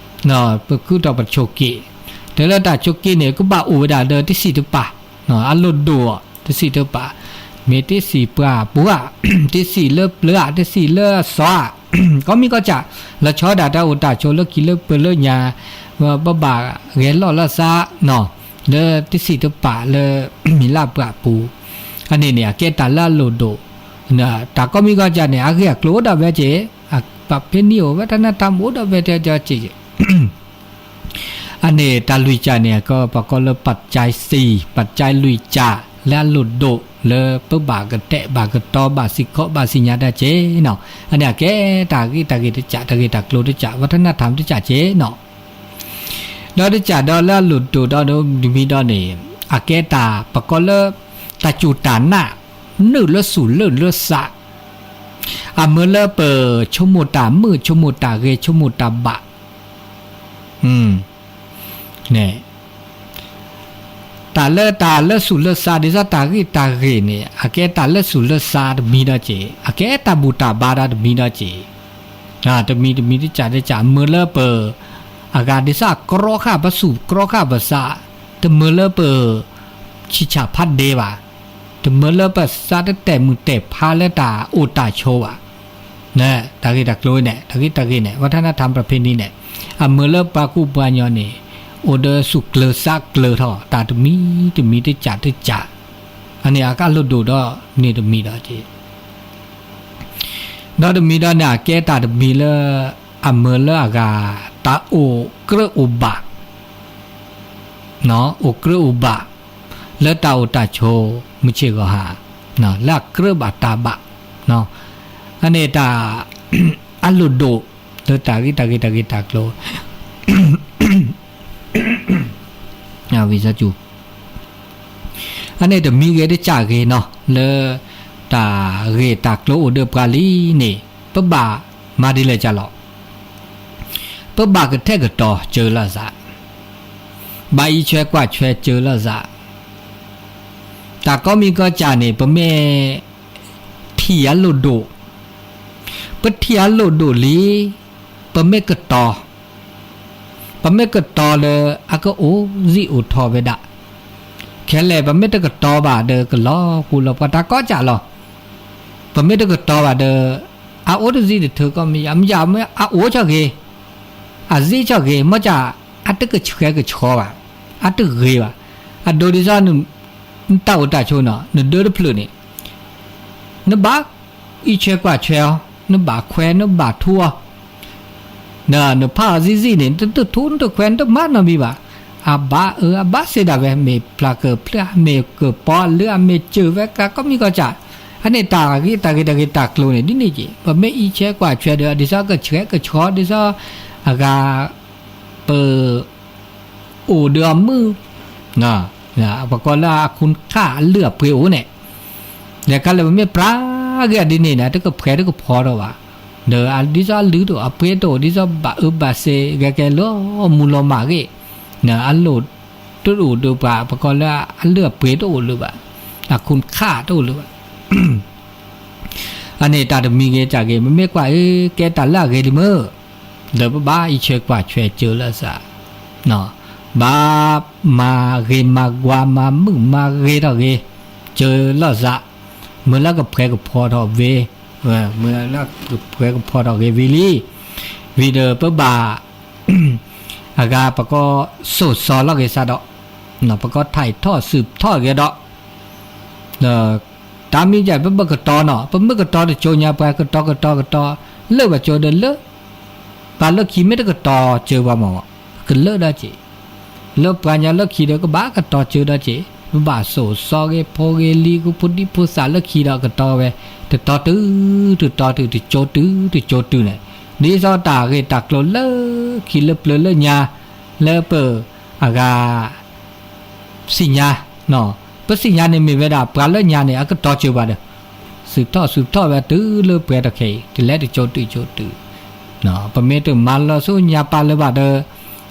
ပခုၣ်ထီၣ်ပဆိးက့, တုၤလၢတၢ်ဆိးက့န့ၣ် ကဘၣ်အိၣ်ဝဲဒၣ်ဒီးတစံၣ်တပၢ်, အလိၣ်ဒိၣ်အီၤ တစံၣ်တပၢ်, မ့ၢ်တစံၣ်ပှၢ်ပူၤဧါ, တစံၣ်လၢပျၢၤဧါ, တစံၣ်လၢအစီၤဧါ, ကိးမံၤကိးကၢ်, လီၤဆီဒၣ်တၢ်အိၣ်တၢ်ဆိးလၢခံလၢပျၢၤလၢညါ, ပဘၣ်ဂဲၤလီၢ်လၢသး လၢတစံၣ်တပၢ်လၢ မ့ၢ်လၢအပှၢ်ပူၤ, အန့ၣ်န့ၣ် အကဲတၢ်လၢအလိၣ်ဒိၣ်, တၢ်ကိးမံၤကိးကၢ်န့ၣ် အဂ့ၢ်အကျိၤအိၣ်ဒီးဝဲက့ၤ, အပဖဲန့ၣ်အိၣ်ဝဲတၢ်နၢ်တၢ်မူအိၣ်ဒီးဝဲတဲက့ၤ အန့ၣ်တၢ်လွံၢ်ကၢ်န့ၣ် ကပှၤကိးလၢ ปัจจัยสี่, ปัจจัยလွံၢ်ကၢ် လၢအလိၣ်ဒိၣ်လၢပဘၣ်ကတဲာ်ဘၣ်ကတီၤဘၣ်စံၣ်ခီဘၣ်စံၣ်ညါတၢ်က့ၤနီၤ, အန့ၣ်အကဲတၢ်ဂ့ၢ်တၢ်ဂ့ၢ်တကၢ် တၢ်ဂ့ၢ်တၢ်ကျိၤတကၢ် วัฒนธรรมတကၢ်က့ၤနီၤ, ဒီးတကၢ်ဒီးလၢအလိၣ်ဒိၣ်ဒီးတမံၤဒီးန့ၣ် အကဲတၢ်ပှၤကိးလၢ တၢ်စူၢ်တၢ်နာ် နုာ်လၢသူၣ်လၢလၢသး အမၢလၢပဆိကမိၣ်တၢ်မုာ် ဆိကမိၣ်တၢ်ဂ့ၤ ဆိကမိၣ်တၢ်ဘၣ်, န့ၣ် တၢ်လၢတၢ်လၢသူၣ်လၢသး ဒ်သိးတၢ်ဂ့ၢ်တၢ်ဂ့ၢ်န့ၣ် အကဲတၢ်လၢသူၣ်လၢသးတမံၤဒီးက့ၤ အကဲတၢ်ဘူၣ်တၢ်ဘါဒီးတမံၤဒီးက့ၤ, တမံၤတမံၤတကၢ်တကၢ် မၢလၢပ အဂၤဒ်သိးအကြီဃာ်ပသူၣ်ကြီဃာ်ပသး, တမၢလၢပ ဆံၣ်ဆၣ်ဖးဒဲးဘၣ်, တမၢလၢပသးတတဲာ်မုၢ်တဲာ်ဖးလၢတၢ်အိၣ်တၢ်ဆိးဘၣ်, တၢ်ဂ့ၢ်တၢ်ကျိၤန့ၣ် တၢ်ဂ့ၢ်တၢ်ဂ့ၢ်န့ၣ် วัฒนธรรมประเพณีန့ၣ် အမၢလၢပှၤကူပှၤကညီန့ၣ် အိၣ်ဒီးသူၣ်ကျၢၤသးကျၢၤထီၣ် တၢ်တမံၤတမံၤတကၢ်တကၢ်, အန့ၣ်အကါလိၣ်ဒိၣ်ဒီးန့ၣ်တမံၤဒီးက့ၤ ဒီးတမံၤဒီးန့ၣ် အကဲတၢ်တမံၤလၢ အမၢလၢအဂၤ တၢ်အိၣ်ကြၢးအိၣ်ဘၣ်, အိၣ်ကြၢးအိၣ်ဘၣ် လၢတၢ်အိၣ်တၢ်ဆိး မုၢ်ဆ့ၣ်ဂီၤဟါ, လၢအကြၢးဘၣ်တၢ်ဘၣ်, အန့ၣ်တၢ် အလိၣ်ဒိၣ် လၢတၢ်ဂ့ၢ်တၢ်ဂ့ၢ်တၢ်ဂ့ၢ်တၢ်ကျိၤ ဝံသးစူၤ အန့ၣ်တမံၤဂ့ၤတကၢ်ဂ့ၤနီၤ လၢတၢ်ဂ့ၢ်တၢ်ကျိၤအိၣ်ဒီးပှၤလံန့ၣ် ပဘၣ်မၤဒ်လဲၣ်ကၢ်လီၤ. ပဘၣ်ကထဲကတီၤစၢၤလိာ်သး, ဘၣ်အံးဆွဲကွၢ်ဆွဲစၢၤလိာ်သး, တၢ်ကိးမံၤကိးကၢ်န့ၣ် ပမ့ၢ်ထံၣ်အလိၣ်ဒိၣ်, ပထံၣ်အလိၣ်ဒိၣ်လံ, ပမ့ၢ်ကတီၤ ပမ့ၢ်ကတီၤလၢအကအိၣ်စ့ၢ်အိၣ်ထီၣ်ဝဲဒၣ်, ခဲလၢာ် ပမ့ၢ်တကတီၤဘၣ်ဒီးကလီၤပူၤလီၤပှီၢ်တၢ်ကိးကၢ်လီၤ. ပမ့ၢ်တကတီၤဘၣ်ဒီး အအိၣ်တစ့ၢ်တထၢၣ်ကိးမံၤယါ, မ့ၢ်ယါအအိၣ်ဆီၣ်ဂ့ၤ, အစ့ဆီၣ်ဂ့ၤ, မ့ၢ်ကၢ် အတကဆှဲကဆှီဘၣ်, အတဂ့ၤဘၣ်, အဒိဒ်သိး နတၢ်အိၣ်တၢ်ဆိးနီၤ နဒၢတဖျၢၣ်န့ၣ် နဘၣ်အံးဆွဲကွၢ်ဆွဲအီၤ, နဘၣ်ခွဲး နဘၣ်ထူအီၤ, နဖးအီၤစံၣ်စံၣ်န့ၣ် နတထူနတခွဲး နတမၤနီတမံၤဘၣ်. အဘၣ်အၢအဘၣ်စ့ဒၣ်ဝဲ မ့ၢ်ဖျါကၢၢ်ဖျၢၣ် မ့ၢ်ကၢၢ်ပီအလၢ အမ့ၢ်စၢၤဝဲကါကိးမံၤကိးကၢ်, အန့ၣ်တၢ်ဂ့ၢ်တၢ်ဂ့ၢ်တၢ်ဂ့ၢ်တၢ်ကျိၤန့ၣ် ဒ်န့ၣ်က့ၤ ပမ့ၢ်အံးဆွဲကွၢ်ဆွဲဒီး ဒ်သိးကဆှဲကဆှီ ဒ်သိးအဂၤ ပ အိၣ်ဒီးအမုၢ်, ပကိးလၢအခိၣ်ခၣ်အလုၢ်အပှ့ၤအိၣ်န့ၣ်, လဲၤခါလၢပမ့ၢ်ပြးဂ့ၤဒ်န့ၣ်န့ၣ် တကဖှဲးတကဖီထီၣ်ဘၣ်, ဒီးဒ်သိးအလုၢ်တအိၣ် အပှ့ၤတအိၣ် ဒ်သိးဘၣ်အၢဘၣ်စ့ ဂဲၤကဲလီၤမူလီၤမၢ်ဂ့ၤ, အလိၣ်တအိၣ်ဒီးပှၤ ပကိးလၢအလုၢ်အပှ့ၤတအိၣ်လၢၤဘၣ်, အခိၣ်ခၣ်တအိၣ်လၢၤဘၣ်. အန့ၣ်တၢ်တမံၤဂ့ၤတၢ်ဂ့ၤ ပမ့ၢ်ကွၢ်အၢ ကဲတၢ်လၢအဂ့ၤလံမ့ၢ်, ဒီးပဘၣ်အံးဆွဲကွၢ်ဆွဲစၢၤလိာ်သး, ဘၣ်မၤဂ့ၤမၤကွၢ် မၤမုာ်မၤဂ့ၤထီၣ်ဂ့ၤ စၢၤလိာ်သး, မ့ၢ်လၢကဖှဲးကဖီထီၣ်ဝ့ၤ, မ့ၢ်လၢကဖှဲးကဖီထီၣ်ဂ့ၤဝံၤလံ, ဝံၤဒီးပဘၣ် အဂၤပကိး စိာ်စီၤလီၤဂ့ၤစးဒီး, ပကိးထံၣ်ထီၣ်စုၣ်ထီၣ်ဂ့ၤဒီး, ဒီးတၢ်မံၤဒ် ပဘၣ်ကတီၤနီၤ ပမ့ၢ်ကတီၤတကၠိညါ ပှၤကတီၤကတီၤကတီၤ လၢာ်ဘၣ်ကၠိဒီးလၢာ်, ပှၤလၢခံမ့ၢ်တကတီၤစၢၤပှၤမ့ၢ် ကလၢာ်ဒီးက့ၤ, လၢပှၤကညီလၢခံဒီးကဘၣ်ကတီၤစၢၤဒီးက့ၤ, ပဘၣ်စိာ်စီၤဂ့ၤဖိဂ့ၤလံ ကဖိဒံဖိသၣ်လၢခံဒီးကတီၤဝဲ, တတီၤတုၤ တတီၤတုၤ တကၠိတုၤ တကၠိတုၤန့ၣ်, ဒ်သိးတၢ်ဂ့ၢ်တၢ်ကျိၤလၢခံလၢပျၢၤလၢညါ လၢပအဂၤ သ့ၣ်ညါ, ပသ့ၣ်ညါန့ၣ်မ့ၢ်ဝဲဒၣ် ပှၤလၢညါန့ၣ် အကတီၤစၢၤပှၤဒီး, စုၣ်ထီၣ်စုၣ်ထီၣ်ဝဲတုၤလၢပှဲၤတခါအံၤ တလဲၤတကၠိတုၤကၠိတုၤ, ပမ့ၢ်တမၤလီၤဆူညါပၢ်လၢၤဘၣ်ဒီး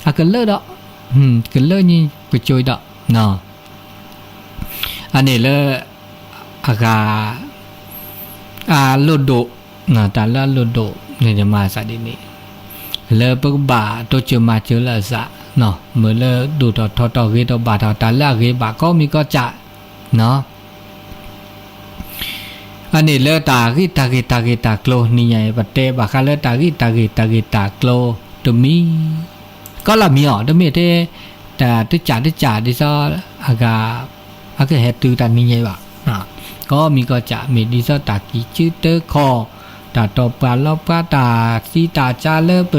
အကလၢာ်ဒီး ကလၢာ်ညါပစိၤဒီး အန့ၣ်လၢ အဂၤ အလိၣ်ဒိၣ် တၢ်လၢအလိၣ်ဒိၣ်န့ၣ်မၤသးဒ်န့ၣ် လၢပကဘၣ်တိစၢၤမၤစၢၤလၢအသး မ့ၢ်လၢဒိၣ်ထီၣ်ထီထီၣ်ဂ့ၤထီၣ်ဘၣ်ထီၣ် တၢ်လၢအဂ့ၤဘၣ်ကိးမံၤကိးကၢ် အန့ၣ်လၢတၢ်ဂ့ၢ်တၢ်ဂ့ၢ်တၢ်ဂ့ၢ်တၢ်ကျိၤ နံၤညါအံၤ ပတဲဘၣ်ဃးလၢတၢ်ဂ့ၢ်တၢ်ဂ့ၢ်တၢ်ဂ့ၢ်တၢ်ကျိၤတမံၤ ကီလၢမံၤအီၤ တမ့ၢ်ထဲ တၢ်တကၠၣ်တကၠၣ်ဒ်သိး အဂၤ အကဟဲတုၤတၢ်နံၤညါအံၤဘၣ် ကိးမံၤကိးကၢ် မ့ၢ်ဒ်သိးတၢ်ကံၣ်စုတၢခီၣ် တၢ်တီၢ်ပှၤလီပှၤ တၢ်သံတၢ်ကါလၢပ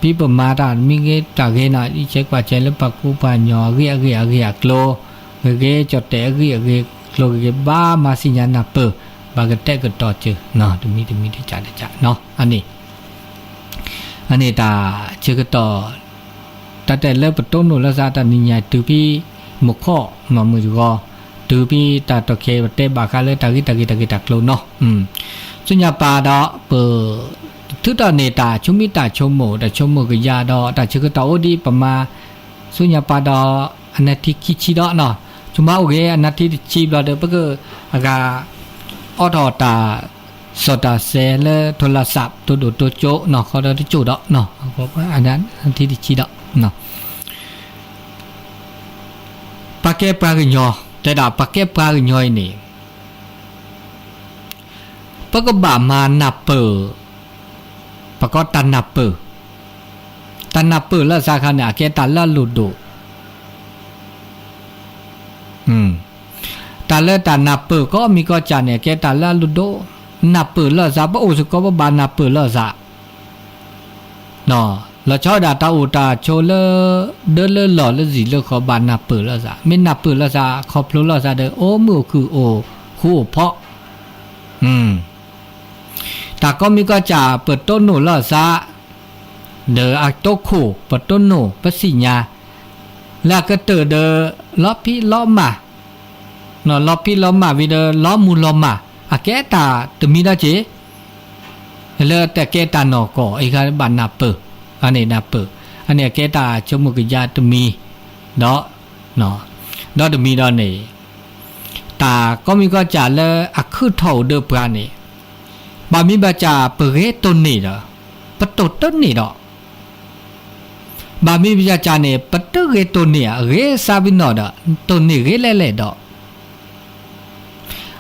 ဖံးပမၤတၢ်မံၤဂ့ၤတၢ်ဂ့ၤန့ၣ် အံးဆဲးကွၢ်ဆဲးလၢပှၤကူပှၤကညီအဂ့ၢ်အဂ့ၢ်အဂ့ၢ်အကျိၤ ဂ့ၤဂ့ၤ ကၠီၣ်တဲာ်အဂ့ၢ်အဂ့ၢ်ကျိၤဂ့ၤဂ့ၤ ဘၣ်မၤသ့ၣ်ညါနၢ်ပၢၢ် ဘၣ်ကတဲာ်ကတီၤစၢၤ တမံၤတမံၤတကၠၣ်တကၠၣ် အန့ၣ် အန့ၣ်တၢ်ဆၢကတီၢ် တၢ်တဲလၢပတိၢ်နီၣ်လီၤသးတၢ်နံၤညါ တုၤဖဲ မုၢ်ခီၣ် မုၢ်တဂီၤ တုၤဖဲတၢ်တီၢ်ခဲ ပတဲဘၣ်ဃးလၢတၢ်ဂ့ၢ်တၢ်ဂ့ၢ်တၢ်ဂ့ၢ်တၢ်ကျိၤနီၤ ဆူညါပၢ်ဒီး ပ ထုးထီၣ်န့ၢ်တၢ်ဆိမိၣ်တၢ်ဆိကမိၣ် တၢ်ဆိကမိၣ်ကယၤဒီး တၢ်ဆၢကတီၢ်အိၣ်ဒံးပမၤ ဆူညါပၢ်ဒီး အနၢ်ထံခံဆံဒီး ဆိကမိၣ်အိၣ်ဂ့ၤ အနၢ်ထံတဆံဘျီဒီး ပက အဂၤ အိးထီၣ်တၢ် စီၣ်တၢ်စဲးလၢ โทรศัพท์ တိၢ်ဒိၣ်တိၢ်ကၠိနီၤ ဃီဒီးတကၠိၣ်ဒီး အနၢ်ထံတဆံဒီး ပှၤကဲပှၤကညီ တဲဒၣ်ပှၤကဲပှၤကညီအံၤန့ၣ် ပကဘၣ်မၤနၢ်ပၢၢ် ပကိးတၢ်နၢ်ပၢၢ် တၢ်နၢ်ပၢၢ်လၢအသးခါန့ၣ် အကဲတၢ်လၢအလိၣ်ဒိၣ် တၢ်လၢတၢ်နၢ်ပၢၢ်ကိးမံၤကိးကၢ်န့ၣ် အကဲတၢ်လၢအလိၣ်ဒိၣ် နၢ်ပၢၢ်လၢအသး ပအိၣ်စ့ၢ်ကီးပဘၣ်နၢ်ပၢၢ်လၢအသး လီၤဆီဒၣ်တၢ်အိၣ်တၢ်ဆိးလၢ ဒၢလၢလီၢ်လၢဇံၣ်လၢဃီ ဘၣ်နၢ်ပၢၢ်လၢအသး မ့ၢ်နၢ်ပၢၢ်လၢအသး ခီဖျိလၢအသးဒီး အိၣ်မုာ်အိၣ်ခုၣ် အိၣ်ဃူအိၣ်ဖိး တၢ်ကိးမံၤကိးကၢ် ပတိၢ်နီၣ်လၢအသး ဒီးအတိခိၣ် ပတိၢ်နီၣ် ပသ့ၣ်ညါ လၢအကတၢၢ်ဒီး လီၤဖံးလီၤမၤ လီၤဖံးလီၤမၤဝံၤဒီး လီၤမူလီၤမၢ် အကဲတၢ်တမံၤဒီးက့ၤ လၢတၢ်ကဲတၢ်နီၢ်ကီၢ် အံၤဃီဘၣ်နၢ်ပၢၢ် အန့ၣ်နၢ်ပၢၢ် အန့ၣ်အကဲတၢ်ဆိကမိၣ်ကယၤတမံၤ ဒီး ဒီးတမံၤဒီးန့ၣ် တၢ်ကိးမံၤကိးကၢ်လၢအခုၣ်ထီၣ်အိၣ်ဒီးပှၤန့ၣ် ဘၣ်မံၤဘၣ်ကၢ်ပဂ့ၤတိၢ်န့ၢ်ဒီး ပတိၢ်တန့ၢ်ဒီး ဘၣ်မံၤဘၣ်ကၢ်န့ၣ် ပတဂ့ၤတိၢ်န့ၢ် အဂ့ၤသးပ့ၤနီၣ်ဒီး တိၢ်န့ၢ်ဂ့ၤလဲၣ်လဲၣ်ဒီး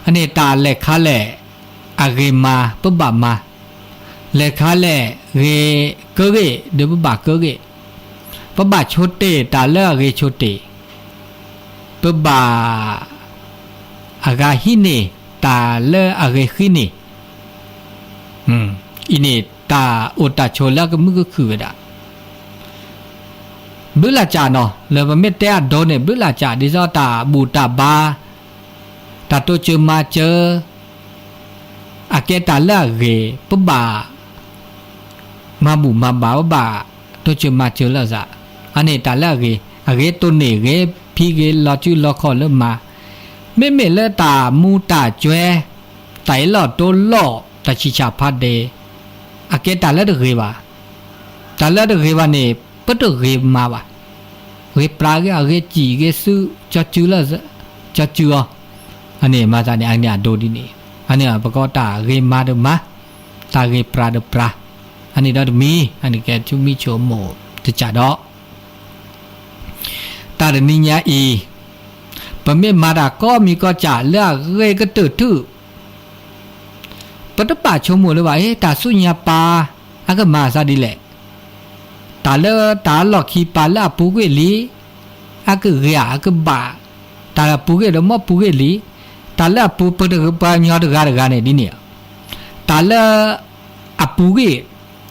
အန့ၣ်တၢ်လဲၤခါလဲၣ် အဂ့ၤမၤ ပဘၣ်မၤ လဲၤခါလဲၣ် ဂ့ၤကၢဂ့ၢ် ဒီးပဘၣ်ကၢဂ့ၢ် ပဘၣ်ဆိတ့ၢ်တၢ်လၢအဂ့ၤဆိတ့ၢ် ပဘၣ် အဂၤဟံးန့ၢ်တၢ်လၢအဂ့ၤဃံန့ၣ် အံၤန့ၣ်တၢ်အိၣ်တၢ်ဆိးလၢအကမုာ်ကခုၣ်ဝဲဒၣ် ဘျုးလၢ်ကၢ်နီၤ လၢပမ့ၢ်တဲအဒိန့ၣ် ဘျုးလၢ်ကၢ် ဒ်သိးတၢ်ဘူၣ်တၢ်ဘါ တၢ်တိစၢၤမၤစၢၤ အကဲတၢ်လၢအဂ့ၤ ပဘၣ် မၤဘူၣ်မၤဘါ ပဘၣ်တိစၢၤမၤစၢၤလၢအသး အန့ၣ်တၢ်လၢအဂ့ၤ အဂ့ၤတိၢ်န့ၢ်ဂ့ၤ ဖံးဂ့ၤလီၤစုလီၤခီၣ်လၢမၤ မ့မ့ၢ်လၢတၢ်မူတၢ်ကွဲ တၢ်အ့ၣ်လိာ်တိလိာ် တၢ်ဆံၣ်ဆၣ်ဖးဒဲး အကဲတၢ်လၢတဂ့ၤဘၣ် တၢ်လၢတဂ့ၤဘၣ်န့ၣ် ပတဂ့ၤမၤဘၣ် ဂ့ၤပြးဂ့ၤ အဂ့ၤစံၣ်ဂ့ၤစု ကၠီစုလၢ ကၠီစုအီၤ အန့ၣ်မၤသးန့ၣ် အန့ၣ်အဒိဒ်န့ၣ် အန့ၣ်ပကိးတၢ်ဂ့ၤမၤဒီးမၤ တၢ်ဂ့ၤပြးဒီးပြး အန့ၣ်ဒီးတမံၤ အန့ၣ်ကဲဆူမံဆိကမိၣ်တကၢ်ဒီး တၢ်တနံၤညါအံၤ ပမ့ၢ်မၤတၢ်ကိးမံၤကိးကၢ်လၢအဂ့ၤကတၢၢ်ထူၣ် ပတဘၣ်ဆိကမိၣ်လၢၤဘၣ် အ့ တၢ်ဆူညါပၢ် အကမၤအသးဒ်လဲၣ် တၢ်လၢတၢ်လီၢ်ခံပၢ်လၢအပူၤကွံာ်လံ အကဂ့ၤဧါ အကဘၣ် တၢ်လၢအပူၤကွံာ်ဒီးမ်ပူၤကွံာ်လံ တၢ်လၢအပူၤ ပှၤကညီတဂၤတဂၤန့ၣ်ဒ်န့ၣ် တၢ်လၢ အပူၤကွံာ်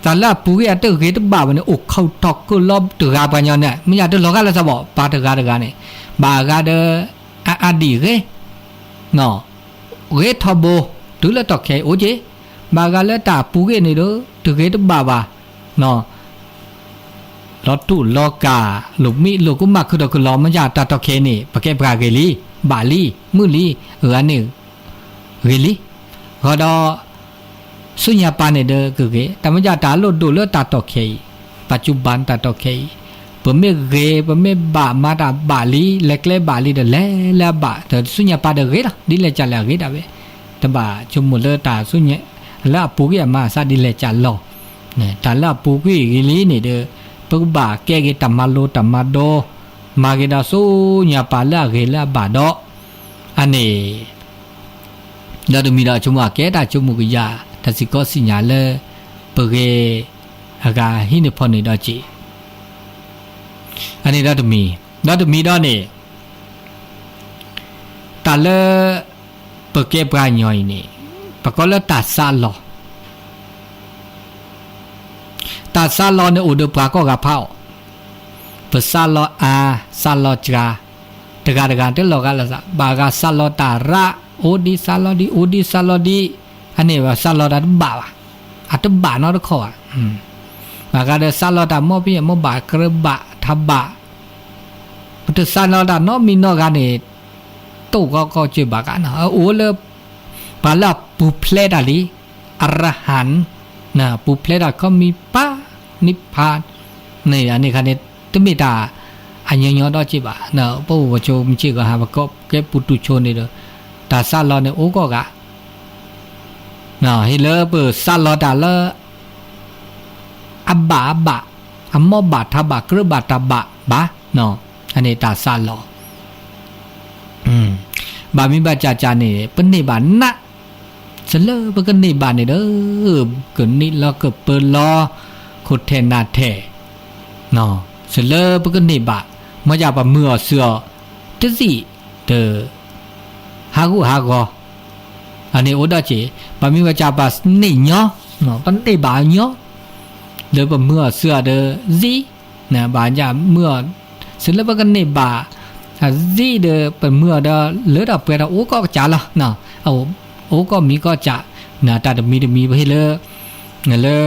တၢ်လၢအပူၤကွံာ်အတဂ့ၤတဘၣ်ဘၣ်န့ၣ် အိၣ်ခိးထီၣ်ကလီတဂၤပှၤညီန့ၣ် မ့ၢ်ယတလီၤဂာ်လၢသးဘၣ် ပှၤတဂၤတဂၤန့ၣ် ဘၣ်အဂၤဒီး အအါဒံၣ်ဂ့ၤ ဂ့ၤထီဘိ တုၤလၢတီၢ်ခဲအံၤအိၣ်က့ၤ ဘၣ်အဂၤလၢတၢ်အပူၤကွံာ်န့ၣ်ဒီး တဂ့ၤတဘၣ်ဘၣ် လီၤတူာ်လီၤကာ် လိာ်မံလိာ်ကမၣ်ခုၣ်ထီၣ်ခုၣ်လီၤ မ့ၢ်ယတၢ်တီၢ်ခဲအံၤန့ၣ် ပကဲပှၤဂ့ၤလံ ဘၣ်လံ မုာ်လံ အဂၤန့ၣ် ဂ့ၤလံ ဃီဒီး ဆူညါပၤန့ၣ်ဒီးကဂ့ၤ, တၢ်မ့ၢ်ဒ်တၢ်လိၣ်ဒိၣ်လၢတၢ်တီၢ်ခဲအံၤ, ပၢ်စူၣ်ဘၣ်တၢ်တီၢ်ခဲအံၤ, ပမ့ၢ်ဂ့ၤ ပမ့ၢ်ဘၣ်မၤတၢ်ဘၣ်လံ လဲၤကျဲဘၣ်လံဒီးလဲၤလၢအဘၣ်, ဒီးဆူညါပၤဒီးဂ့ၤလီၤ, ဒ်လဲၣ်ကလဲၣ်အဂ့ၤဒၣ်ဝဲ, တဘၣ်ဆိကမိၣ်လၢတၢ်ဆူညါ, လၢအပူၤကွံာ်အမၤအသးဒ်လဲၣ်ကလီၤ, တၢ်လၢအပူၤကွံာ်ဂ့ၤလံန့ၣ်ဒီး, ပကဘၣ်ကဲက့ၤတၢ်မၤလိတၢ်မၤဒိ, မၤက့ၤဒီးဆူညါပၤလၢအဂ့ၤလၢအဘၣ်ဒီး, အန့ၣ် ဒီးတမံၤဒီးဆိကမိၣ်အကဲတၢ်ဆိကမိၣ်ကယၤ, တၢ်စ့ၢ်ကီးသ့ၣ်ညါလၢ ပဂ့ၤ အဂၤဟံးန့ၢ်ဖီၣ်န့ၢ်ဒီးစ့ၢ်, အန့ၣ်ဒီးတမံၤ, ဒီးတမံၤဒီးန့ၣ်, တၢ်လၢ ပကဲပှၤကညီအံၤန့ၣ်, ပကိးလၢတၢ်စးလီၤ တၢ်စးလီၤန့ၣ် အိၣ်ဒီးပှၤကိးဂၤဖးအီၤ, ပစးလီၤအါ, စးလီၤစှၤ, တဂၤတဂၤတလီၤဂာ်လၢသး, ဘၣ်ဂၤစးလီၤတၢ်ရး, အိၣ်ဒံးစးလီၤဒံး, အိၣ်ဒံးစးလီၤဒံး, အန့ၣ်ဘၣ်စးလီၤတၢ်တဘၣ်ဘၣ်, အတဘၣ်နီတခီၣ်ဘၣ်, ဘၣ်ဂၤဒီးစးလီၤတၢ်မီၢ်ဖံးမီၢ်ဘၣ် ကြၢးဘၣ်ထးဘၣ်, ပတစးလီၤတၢ်နီတမံၤနီတဂၤန့ၣ်, တိၢ်ကီကီက့ၤဘၣ်ကးနီၤ, အိၣ်လၢ ပှၤလၢအပူၤဖျဲးတၢ်လံ, အရဟၣ်, ပူၤဖျဲးတၢ်ခီမံၤပၤ, န့ၣ်ဖး, န့ၣ်အန့ၣ်ခါန့ၣ်, တမ့ၢ်တၢ်အညီညီဒီးက့ၤဘၣ်, ပအိၣ်ပဆိးမုၢ်ဆ့ၣ်ဂီၤဟါ ပကဲပူၤတူၢ်ဆိန့ၣ်ဒီး, တၢ်စးလီၤန့ၣ်အိၣ်ကိးဂၤ ဟ့ၣ်လၢပစးလီၤတၢ်လၢ အဘၣ်အဘၣ်, အမီၢ်ဘၣ်ထးဘၣ် ကြၢးဘၣ်တၢ်ဘၣ်ဘၣ်, အန့ၣ်တၢ်စးလီၤ, ဘၣ်မံဘၣ်ကၢ်ကၢ်န့ၣ် ပန့ၢ်ဘၣ်နး, စလၢပကန့ၢ်ဘၣ်န့ၣ်ဒီး, ကနံၣ်လီၤကပၢလီၤ, ခိၣ်ထဲနၢ်ထဲ, စလၢပကန့ၢ်ဘၣ်, မ့ၢ်ယၤပမုာ်အီၤစၢၤအီၤ, တသံၣ်, ဒီး ဟးဂူာ်ဟးဂီၤ, အန့ၣ်အိၣ်ဒီးစ့ၢ်, ဘၣ်မံဘၣ်ကၢ်ပန့ၢ်ညီ, ပန့ၢ်ဘၣ်အညီ, လၢပမုာ်အီၤစၢၤအီၤဒီးသံၣ်, ဘၣ်ယၤမုာ်အီၤ, စလၢပကန့ၢ်ဘၣ်, သံၣ်ဒီးပမုာ်အီၤဒီးလၢထီၣ်ပှဲၤထီၣ်အိၣ်ကိးကစၢ်လီၤ, အိၣ်ကိးမံၤကိးကစၢ်, တၢ်တမံၤတမံၤပဟ့ၣ်လၢ, လၢ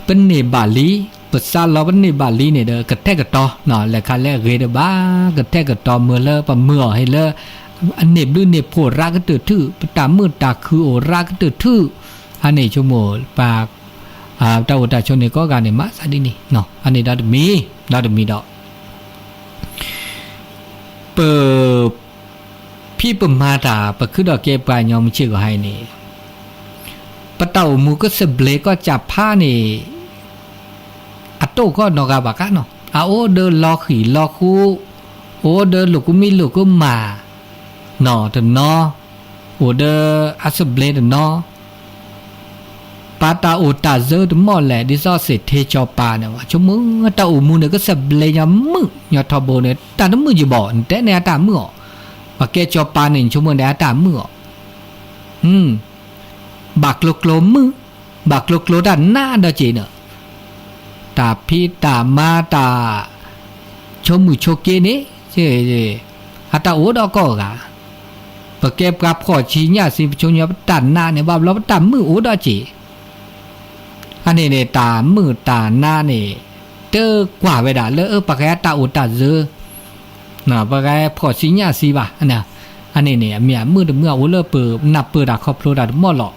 ပန့ၢ်ဘၣ်လံ, ပစးလီၤပန့ၢ်ဘၣ်လံန့ၣ်ဒီး ကထဲကတီၤ, လဲၤခါလဲၤဂ့ၤတဘၣ်, ကထဲကတီၤမုာ်လၢပမုာ်အီၤဟ့ၣ်လၢ, အန့ၢ်ဘျုးန့ၢ်ဖှိၣ်ရးကတၢၢ်ထူၣ်, ပတၢ်မုာ်တၢ်ခုၣ်အိၣ်ရးကတၢၢ်ထူၣ်, အန့ၣ်ဆိကမိၣ်ပှၤ, တၢ်အိၣ်တၢ်ဆိးန့ၣ်ကိးဂၤန့ၣ် မၤသးဒ်န့ၣ်, အန့ၣ်ဒီးတမံၤ, ဒီးတမံၤဒီး ပ, ဖံးပမၤတၢ် ပခုဒီးကဲပှၤကညီမုၢ်ဆ့ၣ်ဂီၤဟါအံၤန့ၣ်, ပတၢ်အိၣ်မူကစၢၢ်ဘျဲးကီၢ်စၢ်ဖးန့ၣ်, အတိၢ်ကီၢ်နီၢ်ဂၤဘၣ်ကးနီၤ, အအိၣ်ဒီးလီၤဃံၤလီၤဃူ, အိၣ်ဒီးလိာ်ကူမံလိာ်ကူမၣ်, နီၢ်တနီၤ, အိၣ်ဒီးအစၢၢ်ဘျဲးတနီၤ ပှၤတၢ်အိၣ်တၢ်စၢတမီၢ်လဲၣ် ဒ်သိးစ့ၢ်ထဲကၠီၤပၤန့ၣ်, ဆိကမိၣ်တၢ်အိၣ်မူန့ၣ် ကစၢၢ်ဘျဲးညီမုာ်ညီထီဘိန့ၣ် တၢ်တမုာ်ယဘၣ် နတဲန့ၣ်အတၢ်မုာ်အီၤ, ပှၤကဲကၠီၤပၤန့ၣ် ဆိကမိၣ်ဒီးအတၢ်မုာ်အီၤ, ဘၣ်ကျိၤကျိၤမုာ်, ဘၣ်ကျိၤကျိၤတၢ်နါဒီးက့ၤန့ၣ်, တၢ်ဖံးတၢ်မၤတၢ် ဆိကမိၣ်ဆိက့န့ၣ်, အတၢ်အိၣ်ဒီးကိးဂၤ, ပကဲပှၤဖှီၣ်ဆံညၣ်ဆံ ပဆိကမိၣ်ပတၢ်နါန့ၣ် ဘၣ်ဘျီပတၢ်မုာ်အိၣ်ဒီးက့ၤ, အန့ၣ်န့ၣ် တၢ်မုာ်တၢ်နါန့ၣ် တကွၢ်ဝဲဒၣ်လၢ ပှၤကဲတၢ်အိၣ်တၢ်စၢ, ပှၤကဲဖှီၣ်ဆံညၣ်ဆံဘၣ်, အန့ၣ်န့ၣ် အမ့ၢ်အမုာ်တမုာ် အအိၣ်လၢပနၢ်ပၢၢ်တၢ်ခီဖျိတၢ်တမီၢ်လီၤ.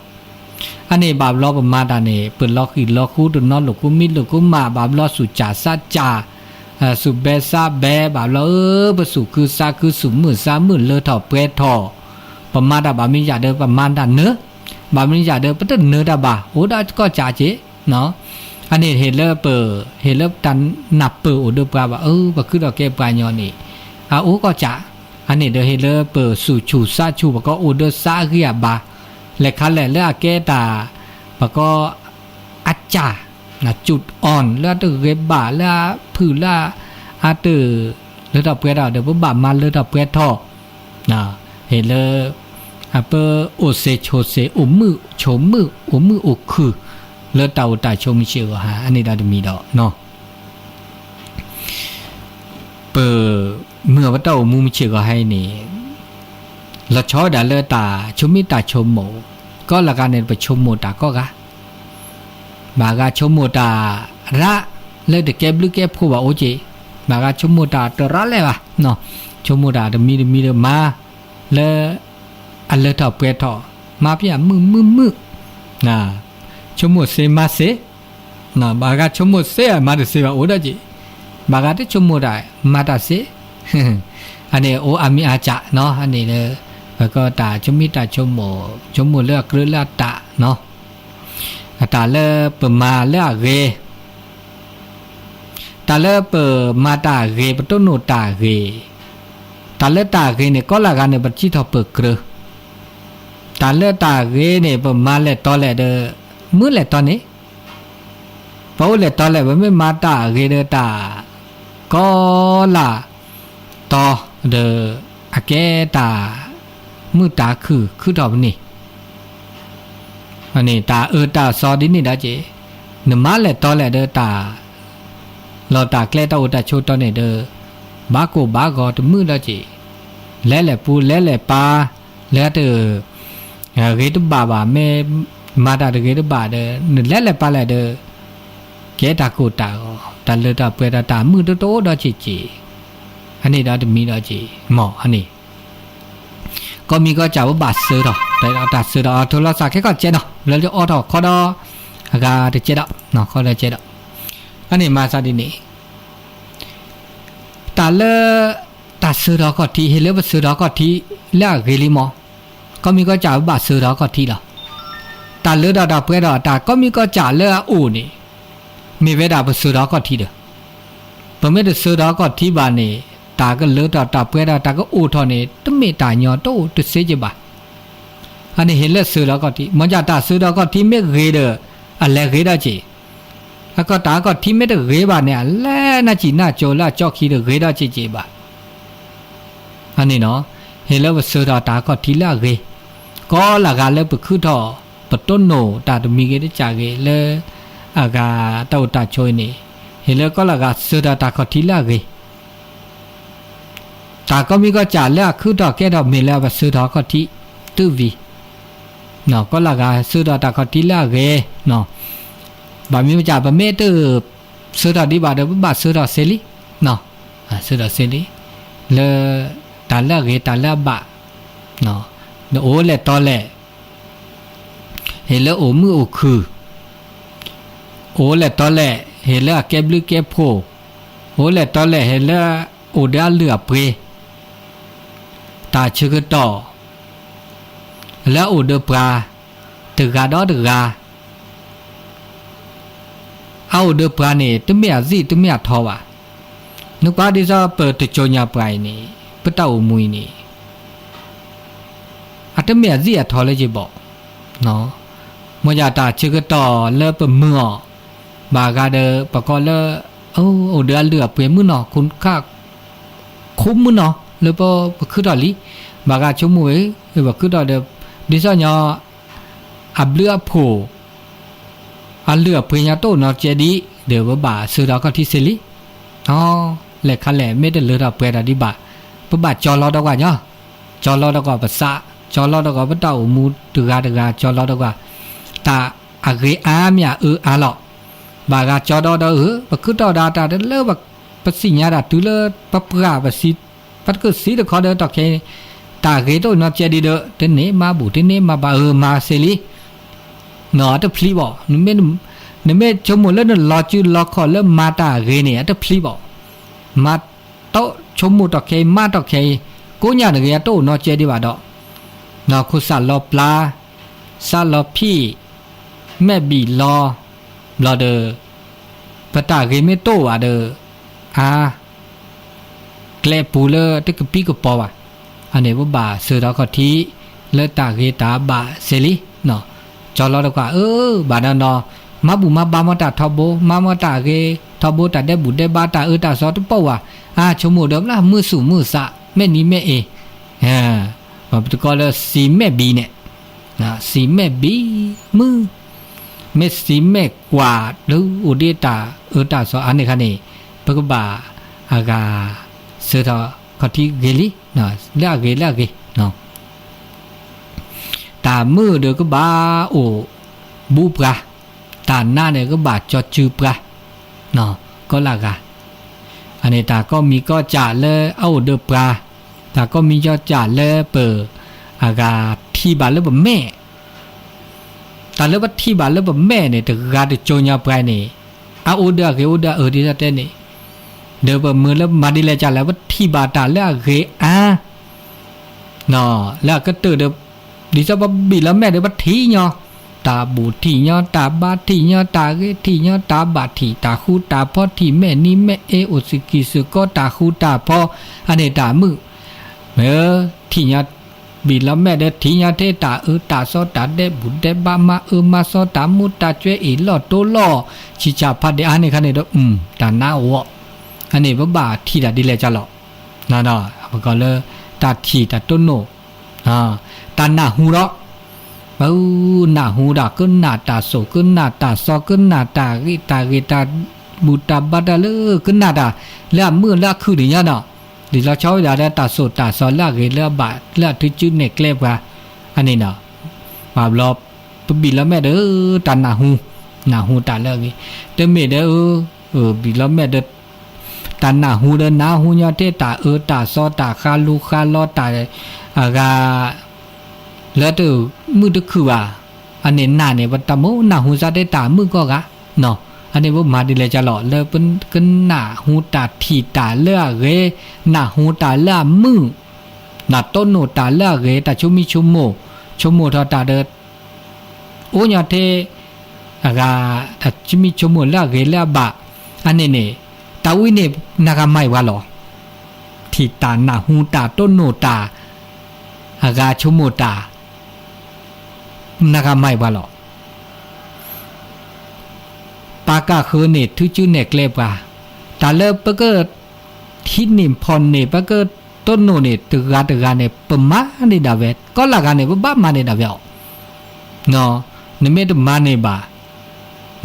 အန့ၣ်ဘၣ်ဘျီပမၤတၢ်န့ၣ် ပလီၤဃံၤလီၤဃူ တနီၤလိာ်ကူမံလိာ်ကူမၣ် ဘၣ်ဘျီစူၢ်ကၢ်စးကၢ်, စူၢ်ဘဲစးဘဲ ဘၣ်ဘျီဧၢ ပစူၢ်ခုသးခု စူၢ်မုာ်သးမုာ် လၢထီၣ်ပှဲၤထီၣ်, ပမၤတၢ်ဘၣ်မ့ၢ်ယၤဒီး ပမၤတၢ်နၢၤ, ဘၣ်မ့ၢ်ယၤဒီး ပတနၢၤတၢ်ဘၣ် အိၣ်ဒီးကိးကၢ်က့ၤ အန့ၣ်ဟ့ၣ်လၢပ, ဟ့ၣ်လၢတၢ်နၢ်ပၢၢ်အိၣ်ဒီးပှၤဘၣ်, အၢ ပခုဒီးကဲပှၤကညီန့ၣ်, အအိၣ်ကိးကၢ်, အန့ၣ်ဒီးဟ့ၣ်လၢပစူၢ်ဆူၣ်သးဆူၣ် ပကိးအိၣ်ဒီးသးအဂံၢ်အဘါ, လဲၤခါလဲၣ်လၢအကဲတၢ်, ပကိး, အကၢ်, စူၢ်အီၣ် လၢအတဂ့ၤဘၣ် လၢအဖုၣ်လၢ, အတ, လၢထီၣ်ပှဲၤထီၣ်ဒီး ပဘၣ်မၤလၢထီၣ်ပှဲၤထီၣ် ဟ့ၣ်လၢ, ပအိၣ်စ့ၤဆိၣ်စ့ၤ အိၣ်မုာ်ဆိးမုာ် အိၣ်မုာ်အိၣ်ခုၣ်, လၢတၢ်အိၣ်တၢ်ဆိးမုၢ်ဆ့ၣ်ဂီၤဟါ အန့ၣ်ဒီးတမံၤဒီး, ပ, မုာ်ပတၢ်အိၣ်မူမုၢ်ဆ့ၣ်ဂီၤဟါအံၤန့ၣ်, လီၤဆီဝဲဒၣ်လၢတၢ်ဆိမိၣ်တၢ်ဆိကမိၣ်, ကိးလၢဂၤန့ၣ် ပဆိကမိၣ်တၢ်ကိးဂၤ ဘၣ်ဂၤဆိကမိၣ်တၢ်ရး, လၢတကဲဘျုးကဲဖှိၣ်ဘၣ်အိၣ်က့ၤ, ဘၣ်ဂၤဆိကမိၣ်တၢ်တရးလဲၣ်ဘၣ်, ဆိကမိၣ်တၢ်တမံၤတမံၤဒီးမၤ, လၢ, အလၢထီၣ်ပှဲၤထီၣ်, မါဖဲအမုၢ်မုၢ်မုၢ်, ဆိကမိၣ်စ့မၤစ့, ဘၣ်ဂၤဆိကမိၣ်စ့အမၤတစ့ဘၣ်အိၣ်ဒီးက့ၤ, ဘၣ်ဂၤတဆိကမိၣ်တၢ်မၤတၢ်စ့, အန့ၣ်အိၣ်အါမံၤအါစှၤနီၤ, အန့ၣ်လၢ ပကတၢ်ဆိမိၣ်တၢ်ဆိကမိၣ်, ဆိကမိၣ်လၢအကြၢးလၢအတၢ်နီၤ, အတၢ်လၢပမၤလၢအဂ့ၤ တၢ်လၢပမၤတၢ်ဂ့ၤ ပတိၢ်နီၣ်တၢ်ဂ့ၤ, တၢ်လၢတၢ်ဂ့ၤန့ၣ် ကီလၢဂၤန့ၣ် ပထံၣ်ထီၣ်ပကြၢး, တၢ်လၢတၢ်ဂ့ၤန့ၣ် ပမၤလဲၤတီလဲၣ်ဒီး မုၢ်လဲၤတီန့ၣ်, ပအိၣ်လဲၤတီလဲၣ် ပမ့ၢ်မၤတၢ်ဂ့ၤဒီးတၢ် ကီလၢတီဒီး အကဲတၢ် မုၢ်တၢ်ခုၣ်ခုၣ်ထီၣ်ပန့ၣ် န့ၣ် တၢ်အၢတၢ်သီဒ်န့ၣ်ဒီးက့ၤ, နမၤလဲၤတီလဲၣ်ဒီးတၢ် လီၤတၢ်ကျဲတၢ်အိၣ်တၢ်ဆိးတီန့ၣ်ဒီး ဘၣ်ကိၢ်ဘၣ်ဂီၤတမုာ်ဒီးက့ၤ, လဲၤလဲၤပူၤလဲၤလဲၤပၤ, လၢတ ဂ့ၤတဘၣ်ဘၣ် မ့ၢ်မၤတၢ်တဂ့ၤတဘၣ်ဒီး နလဲၤလဲၤပၤလဲၣ်ဒီး ကဲတၢ်ကိၢ်တၢ်ဂီၤ တၢ်လၢတၢ်ပှဲၤဒီးတၢ်မုာ်တအိၣ်ဒီးက့ၤက့ၤ, အန့ၣ်ဒီးတမံၤဒီးက့ၤ မ့ၢ်အန့ၣ် ကီၢ်မံၤကီၢ်စၢ်ပဘၣ်စၢထီၣ် တၢ်စၢထီၣ် ထိးလီၤစၢ်ခဲကီၢ်ကဲနီၤ လၢလၢအိးထီၣ်ခီဒီး အဂၤတကဲဒီး ခီဒီးကဲဒီး အန့ၣ်မၤသးဒ်န့ၣ် တၢ်လၢ တၢ်စၢထီၣ်ခီၣ်ထံး ဟ့ၣ်လၢပစၢထီၣ်ခီၣ်ထံး လၢအဂ့ၤလံမး, ကီၢ်မံၤကီၢ်စၢ်ပဘၣ်စၢထီၣ်ခီၣ်ထံးလီၤ. တၢ်လၢဒီးတၢ်ပှဲၤဒီးတၢ်ကီၢ်မံၤကီၢ်စၢ်လၢအအိၣ်န့ၣ် မ့ၢ်ဝဲဒၣ်ပစၢထီၣ်ခီၣ်ထံးဒီး, ပမ့ၢ်တစၢထီၣ်ခီၣ်ထံးဘၣ်န့ၣ် တၢ်ကလၢထီၣ်တၢ်ပှဲၤဒီးတၢ်ကအိၣ်ထီၣ်န့ၣ် တမ့ၢ်တၢ်ညီတအိၣ်တစ့က့ၤဘၣ်. အန့ၣ်ဟ့ၣ်လၢစၢထီၣ်ခီၣ်ထံး မ့ၢ်ကၢ်တၢ်စၢထီၣ်ခီၣ်ထံးမ့ၢ်ဂ့ၤဒီး အလဲၤဂ့ၤဒီးက့ၤ အကီၢ်တၢ်ခီၣ်ထံးမ့ၢ်တဂ့ၤဘၣ်န့ၣ် အလဲၤနၢ်စံၣ်နၢ်ကၠိလၢအကၠီခံဒီးဂ့ၤဒီးက့ၤက့ၤဘၣ်. အန့ၣ်နီၤ ဟ့ၣ်လၢပစၢထီၣ်တၢ်ခီၣ်ထံးလၢအဂ့ၤ, ကီလၢဂၤလၢပခုထီၣ် ပတိၢ်နီၣ်တၢ်တမံၤဂ့ၤတကၢ်ဂ့ၤလၢ အဂၤတၢ်အိၣ်တၢ်ဆိးအံၤန့ၣ် ဟ့ၣ်လၢကီလၢဂၤစၢထီၣ်တၢ်ခီၣ်ထံးလၢအဂ့ၤ တၢ်ကီၢ်မံၤကီၢ်စၢ်လၢအခုထီၣ်ကဲထီၣ်မ့ၢ်လၢပစၢထီၣ်ခီၣ်ထံး တုၤဝံၤ ကီလၢဂၤစၢထီၣ်တၢ်ခီၣ်ထံးလၢအဂ့ၤ, ဘၣ်မနုၤမ့ၢ်ကၢ် ပမ့ၢ်တ စၢထီၣ်ဒံးဘၣ်ဒီး ပဘၣ်စၢထီၣ်စ့လံ, စၢထီၣ်စ့လံ, လၢ တၢ်လၢအဂ့ၤ တၢ်လၢအဘၣ်, နအိၣ်လဲၤတီလဲၣ် ဟ့ၣ်လၢအိၣ်မုာ်အိၣ်ခုၣ်, အိၣ်လဲၤတီလဲၣ် ဟ့ၣ်လၢအကဲဘျုးကဲဖှိၣ်, အိၣ်လဲၤတီလဲၣ် ဟ့ၣ်လၢအအိၣ်ဒီးအလုၢ်အပှ့ၤ, တၢ်ဆၢကတီၢ် လၢအအိၣ်ဒီးပှၤ တဂၤဒီးတဂၤ အအိၣ်ဒီးပှၤန့ၣ် တမ့ၢ်အစံၣ်တမ့ၢ်အထီဘၣ်. နကွၢ်ဒ်သိးပတကိညါပှၤအံၤန့ၣ် ပတၢ်အိၣ်မူအံၤန့ၣ် အတမ့ၢ်အစံၣ်အထီလၢယဘီၣ်, မ့ၢ်ယတၢ်ဆၢကတီၢ်လၢပမုာ်အီၤ ဘၣ်ဂၤဒီးပကိးလၢ အိၣ်ဒီးအလုၢ်အပှ့ၤမုၢ်နီၤ ခါ ခူမုၢ်နီၤ လၢပခုထီၣ်လံ, ဘၣ်ဂၤဆိကမိၣ်ဝဲ ပခုထီၣ်ဒီး ဒ်သိးညီ အဘျုးအဖှိၣ် အလုၢ်အပှ့ၤညီတအိၣ်နီတကဲဒံး ဒီးပဘၣ်စၢထီၣ်ခီၣ်ထံးစ့လံ. လဲၣ်ခါလဲၣ် မ့ၢ်တလၢထီၣ်ပှဲၤထီၣ်ဒံးဘၣ် ပဘၣ်ကၠီလီၤဒီးကွၢ်ညီ, ကၠီလီၤဒီးကွၢ်ပသး, ကၠီလီၤဒီးကွၢ်ပတၢ်အိၣ်မူတဂၤတဂၤ ကၠီလီၤဒီးကွၢ် တၢ်အဂ့ၤအါမ့ၢ်အအၢအါလီၤ. ဘၣ်ဂၤကၠီဒီးဒီးဧၢ ပခုထီၣ်ဒၣ်တၢ်တလၢ ပသ့ၣ်ညါဒၣ်တုၤလၢပပှၢ် ပတကစံတခီဒီးတီၢ်ခဲအံၤ တၢ်ဂ့ၤတအိၣ်နီတကဲဒံးဒီး တန့ၢ်မၤဘူၣ်တန့ၢ်မၤဘၣ်အၢမၤစ့လံ. နတဖျံးဘၣ်, နမ့ၢ်ဆိကမိၣ်လၢနလီၤစုလီၤခီၣ်လၢမၤတၢ်အဂ့ၤန့ၣ် အတဖျံးဘၣ်. မၤတီဆိကမိၣ်တီၢ်ခဲအံၤ မၤတီၢ်ခဲအံၤ ကိးညါတဂ့ၤ အတအိၣ်နီတကဲဒံးဘၣ်ဒီး ခိၣ်စးလီၤပျါ စးလီၤဖံး မဲာ်ဘံၣ်လီၤ ဘျီဒီး ပတၢ်ဂ့ၤမ့ၢ်တအိၣ်ဘၣ်ဒီး အါ ကျဲပူၤလၢတကပံကပီၤဘၣ်. အန့ၣ်ပဘၣ်စၢထီၣ်ခီၣ်ထံး လၢတၢ်ဂ့ၤတၢ်ဘၣ်စ့လံ. ကၠီလီၤတကွၢ်အၢ ဘၣ်နီၤနီၤ မၤဘူၣ်မၤဘါမီၢ်တၢ်ထီဘိ မၤမီၢ်တၢ်ဂ့ၤထီဘိ တၢ်ဒဲးဘူၣ်ဒဲးဘါ တၢ်အၢတၢ်သီတပိာ်ဘၣ်. အါ ဆိကမိၣ်ဒီး မုၢ်သူၣ်မုၢ်သး မဲာ်နံၤမဲာ်အ့ ပတကိးလၢစံးမဲာ်ဘံၣ်န့ၣ် စံးမဲာ်ဘံၣ်မုၢ် မ့ၢ်စံးမဲာ်ကွၢ် ဒုးအိၣ်ဒံးတၢ်အၢတၢ်သီအါန့ၣ်ခါန့ၣ် ပကဘၣ်အဂၤ စၢထီၣ်ခီၣ်ထံးဂ့ၤလံ လၢအဂ့ၤလၢအဂ့ၤ တၢ်မုာ်ဒီးကဘၣ်အိၣ်ဘူးပှၤ, တၢ်နါန့ၣ်ကဘၣ်ကၠီစုပှၤ ကီလၢဂၤ, အန့ၣ်တၢ်ကီၢ်မံၤကီၢ်စၢ်လၢအအိၣ်ဒီးပှၤ, တၢ်ကီၢ်မံၤကီၢ်စၢ်လၢပ အဂၤထံၣ်ဘၣ်လၢပမဲာ် တၢ်လၢပထံၣ်ဘၣ်လၢပမဲာ်န့ၣ် တဂၤတကၠိညါပှၤန့ၣ်, အအိၣ်ဒီးအဂ့ၤအိၣ်ဒီးအၢ ဒ်သိးတဲန့ၣ်, ဒီးပမ့ၢ်လၢမၤဒ်လဲၣ်ကလဲၣ် ပထံၣ်ဘၣ်တၢ်လၢအဂ့ၤအါ လၢအကတၢၢ်ဒီး, ဒ်သိးပဘံၣ်လီၤမဲာ်ဒီး ပထံၣ်ညီ, တၢ်ဘူၣ်ထံၣ်ညီ, တၢ်ဘါထံၣ်ညီ, တၢ်ဂ့ၤထံၣ်ညီ, တၢ်ဘၣ်ထံၣ်, တၢ်ဃူတၢ်ဖိးထံၣ်, မဲာ်နံၤမဲာ်အ့ အိၣ်စံးကံၢ်စ့ၢ်ကီး တၢ်ဃူတၢ်ဖိး, အန့ၣ်တၢ်မုာ်, မ့ၢ်ထံၣ်ညီ, ဘံၣ်လီၤမဲာ်ဒီးထံၣ်ညီထဲတၢ်အၢတၢ်သီ တၢ်ဒဲးဘူၣ်ဒဲးဘး မၤအၢမၤသီ တၢ်မူတၢ်ကွဲ အ့ၣ်လိာ်တိလိာ်, ဆံးဆံးဖးဒဲး အါန့ၢ်ခါန့ၣ်ဒီး တၢ်နါအိၣ်, အန့ၣ်ပဘၣ်ထံၣ်တၢ်ဒ်လဲၣ်ကလဲၣ် ပကိးလၢ တၢ်ထံၣ်တၢ်တိၢ်နီၣ်, တၢ်နၢ်ဟူဒီး, ပနၢ်ဟူတၢ် ကနၣ်တၢ်စိၣ် ကနၣ်တၢ်စီ ကနၣ်တၢ်ဂ့ၢ်တၢ်ဂ့ၢ် တၢ်ဘူၣ်တၢ်ဘါတၢ်လၢ ကနၣ်တၢ်လၢအမုာ်လၢအခုၣ်န့ၣ်ညါဒီး, ဒ်လီၤဆီဝဲဒၣ်လၢတၢ်စိၣ်တၢ်စီလၢအဂ့ၤလၢအဘၣ်လၢအထုးစုနဲၣ်ကျဲပှၤ, အန့ၣ်ဒီး, ဘၣ်ဘျီ, ပဘံၣ်လီၤမဲာ်ဒီး တၢ်နၢ်ဟူ, နၢ်ဟူတၢ်လၢအဂ့ၤ, တမ့ၢ်ဒီး ဘံၣ်လီၤမဲာ်ဒီး တၢ်နၢ်ဟူဒီးနၢ်ဟူညီထဲတၢ်အၢတၢ်သီတၢ်ဃါလိၤဃါလီတၢ်, အဂၤ, လၢတမုာ်တခုၣ်ဘၣ်, အန့ၣ်နၢ်န့ၣ် ပတၢ်မုာ်နၢ်ဟူစးထဲတၢ်မုာ်ကိးဂၤ, အန့ၣ်ပမၤဒ်လဲၣ်ကလဲၣ် လၢပကနၢ်ဟူတၢ်ထံၣ်တၢ်လၢအဂ့ၤ, နၢ်ဟူတၢ်လၢအမုာ်, နၢ်တိၢ်နီၣ်တၢ်လၢအဂ့ၤ တၢ်ဆိမိၣ်ဆိကမိၣ်, ဆိကမိၣ်ထီၣ်တၢ်ဒီး အိၣ်ညီထဲ, အဂၤ, တၢ်ဆိမိၣ်ဆိကမိၣ်လၢအဂ့ၤလၢအဘၣ်, အန့ၣ်န့ၣ်, တၢ်ဝံန့ၣ်, နဂၤမၤအံၤပှၤလီၤ, ထံၣ်တၢ်နၢ်ဟူတၢ်တိၢ်နီၣ်တၢ်, အဂၤဆိကမိၣ်တၢ်, နဂၤမၤအံၤပှၤလီၤ. ပကဃၢၤန့ၣ် ထုးစုနဲၣ်ကျဲပှၤ, တၢ်လၢပက ထံၣ်န့ၢ်ဖီၣ်န့ၢ် ပကတိၢ်နီၣ်န့ၣ် တဂၤတဂၤန့ၣ် ပမၤန့ၢ်ဒၣ်ဝဲ, ကိးလၢဂၤန့ၣ် ပဘၣ်မၤန့ၢ်ဒၣ်ဝဲအီၤ, နမ့ၢ်တမၤန့ၢ်ဘၣ်,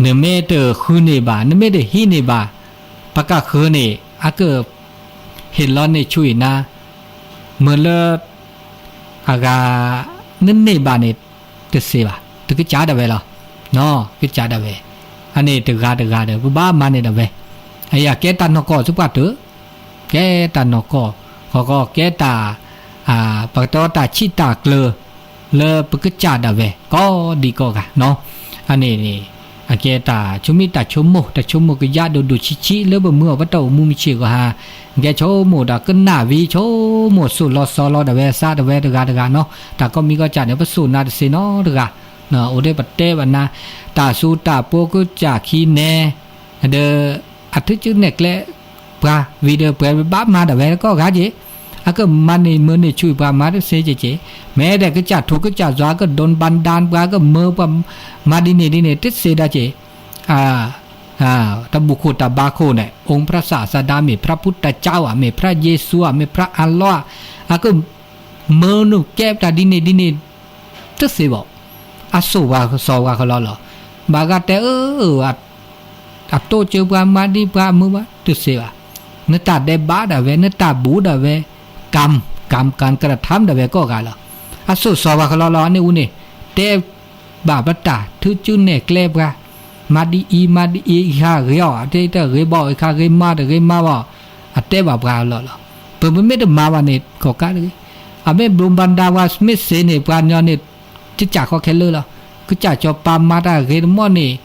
နမ့ၢ်တဃုန့ၢ်ဘၣ်, နမ့ၢ်တဟံးန့ၢ်ဘၣ်, ပကဃၢၤန့ၣ် အက ဟ့ၣ်လီၤန့ၢ်ဆူၣ်အံၤနၤ, မ့ၢ်လၢ အဂၤ နန့ၢ်ဘၣ်န့ၣ် တစ့ဘၣ်, တကစၢ်ဒၣ်ဝဲလီၤ, ကစၢ်ဒၣ်ဝဲ, အန့ၣ်တဂၤတဂၤဒီး ပဘၣ်မၤန့ၢ်ဒၣ်ဝဲ, အကဲတၢ်နီၢ်ကီၢ်စ့ၢ်ကီးတၢ်, ကဲတၢ်နီၢ်ကီၢ်, ဃီဃီကဲတၢ်, ပကတဲတၢ်ဆံးတၢ်ကျၢၤ လၢပကစၢ်ဒၣ်ဝဲ ကိးဒံကိးဂၤနီၤ, အန့ၣ်န့ၣ် အကဲတၢ်ဆိမိၣ်တၢ်ဆိကမိၣ် တၢ်ဆိကမိၣ်ကယၢ်ဒိၣ်ဒိၣ်ဆံးဆံး လၢပမုၢ်အီၤပတၢ်အိၣ်မူမုၢ်ဆ့ၣ်ဂီၤဟါ, ကဲဆိကမိၣ်ဒီးကနၣ်ဝံၤ ဆိကမိၣ်စိၢ်လီၤစီၤလီၤဒၣ်ဝဲ စးဒၣ်ဝဲတဂၤတဂၤနီၤ, တၢ်ကိးမံၤကိးကၢ်န့ၣ် ပစိၢ်နၤတစ့နီတဂၤ, အိၣ်ဒီးပတဲဘၣ်နၤ, တၢ်စူၤတၢ်ပိကစၢ်ခံန့ၣ်, ဒီး အထုးစုနဲၣ်ကျဲ ပှၤ ဝံၤဒီးပှၤဘၣ်မၤဒၣ်ဝဲကိးဂၤက့ၤ, အကမၤန့ၢ်မုာ်န့ၢ်ဆူၣ်ပှၤမၤတစ့က့ၤက့ၤ, မ့ၢ်ဒီးကစၢ်ထူကစၢ်ယွၤ အကဒိးဘၣ်ဒါပှၤ အကမၢပှၤ မၤဒ်န့ၣ်ဒ်န့ၣ် တစ့ဒၣ်က့ၤ, တၢ်ဘူၣ်ခိၣ်တၢ်ဘါခိၣ်န့ၣ် အိၣ်ဖရၣ်စၢ်စဒါ မ့ၢ်ဖရၣ်ဖူတၢ်ကၠါဧါ မ့ၢ်ဖရၣ်ယ့ၣ်ၡူးဧါ မ့ၢ်ဖရၣ်အလီၢ်ဧါ, အက မၢနုာ်ကဲပတၢ်ဒ်န့ၣ်ဒ်န့ၣ် တသ့ဘၣ်, အစိၢ်ပှၤစီၤပှၤကလီလီၤ, ဘၣ်ဂၤတဲအၢ, အတိစၢၤပှၤမၤဒ်ပှၤမုာ်ဘၣ်တသ့ဘၣ်, နတၢ်ဒဲးဘးဒၣ်ဝဲ နတၢ်ဘူးဒၣ်ဝဲ, ကမ်, ကမ်ကၢ်ကရထၢမ်ဒၣ်ဝဲကိးဂၤလီၤ, အစိၢ်စီၤပှၤကလီလီၤ အန့ၣ်အူန့ၣ်, တဲဘၣ်ပတၢ်ထုးစုနဲၣ်ကျဲပှၤ, မၤဒ်အံၤ မၤဒ်အံၤ အံၤခါဂ့ၤအီၤ တဂ့ၤဘၣ် အံၤခါဂ့ၤမး တဂ့ၤမးဘၣ်, အတဲဘၣ်ပှၤလီၤလီၤ, ပမ့မ့ၢ်တမၤဘၣ်န့ၣ် ကိးကါတဂ့ၤ, အမ့ၢ်ဘျိးဘၣ်ဒါပှၤ မ့ၢ်စ့န့ၣ် ပှၤညီန့ၣ် ကစၢ်ခီခဲလၢာ်လီၤ, ကစၢ်စီၤပၤမၤတၢ်ဂ့ၤတမီၢ်န့ၣ်,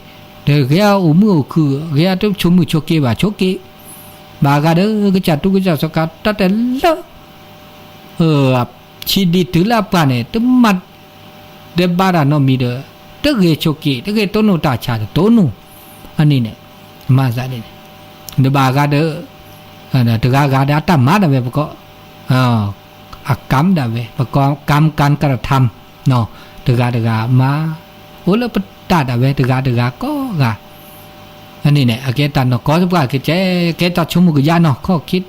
ဒီးဂ့ၤအအိၣ်မုာ်အိၣ်ခုၣ် ဂ့ၤအတဆိမိၣ်ဆိက့ဘၣ် ဆိက့, ဘၣ်ဂၤဒီး ကစၢ်တူကစၢ်စီၤကၤ တၢ်တဲလၢ ဆံးဒံးတုၤလၢအပှၤန့ၣ် တမၤ ဒဲးဘးတၢ်နီတမံၤဒီး တဂ့ၤဆိက့ တဂ့ၤတိၢ်နီၣ်တၢ်ဆါ တတိၢ်နီၣ်, အန့ၣ်န့ၣ်, မၤစးန့ၣ်န့ၣ်, ဒီးဘၣ်ဂၤဒီး, တဂၤဂၤဒီးအတၢ်မၤဒၣ်ဝဲပကိး, အကမ်ဒၣ်ဝဲ ပကိး ကမ်ကၢ်ကရထၢမ်, တဂၤတဂၤမၤ, အိၣ်လၢပတၢ်ဒၣ်ဝဲတဂၤတဂၤကိးဂၤ အန့ၣ်န့ၣ် အကဲတၢ်နီၢ်ကီၢ်စ့ၢ်ကီး ကဲတၢ်ဆိကမိၣ်ကယါနီၤ ခီၣ်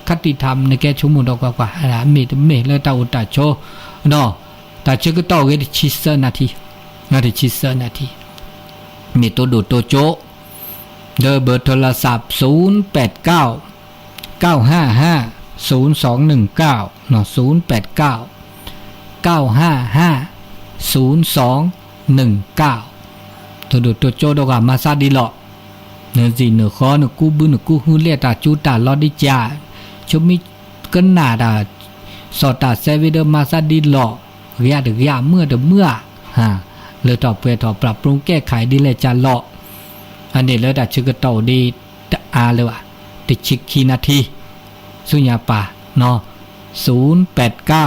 ခံ ခးတံၢ်ထါ နကဲဆိကမိၣ်ဒီးကွၢ်ကွၢ် မ့ၢ်တမ့ၢ်လၢတၢ်အိၣ်တၢ်ဆိး, တၢ်ဆၢကတီၢ်ဂ့ၤတဆံသၢနၣ်ထံ, တဆံသၢနၣ်ထံ, မ့ၢ်တိၢ်ဒိၣ်တိၢ်ကၠိ, ဒီးဘၢၣ်ထိလၢစး ศูนย์แปดเก้า เก้าห้าห้า ศูนย์สองหนึ่งเก้า ศูนย์แปดเก้า เก้าห้าห้า ศูนย์สองหนึ่งเก้า, တိၢ်ဒိၣ်တိၢ်ကၠိဒီးဂၤမၤစးဒ်လီၤ, နစံၣ်နဃီ နကူဘုနကူဟုလဲၣ် တၢ်စူၤတၢ်လီၤဒ်ကၢ်, ဆိမိၣ်ကနၣ်တၢ်, စီၤတၢ်စဲဝံၤဒီးမၤစးဒ်လီၤ, ဂ့ၤတဂ့ၤ မုာ်တမုာ်ဧါ, လၢထီၣ်ပှဲၤထီၣ် ပျၢ်ပြူၣ်ကဲၣ်ခးဒ်လဲၣ်ကလီၤ, အန့ၣ်လၢတၢ်ဆၢကတီၢ်အိၣ်ဒံးတအါလၢၤဘၣ်, တဆံခံနၣ်ထံ, ဆူညါပၢ်နီၤ, ศูนย์แปดเก้า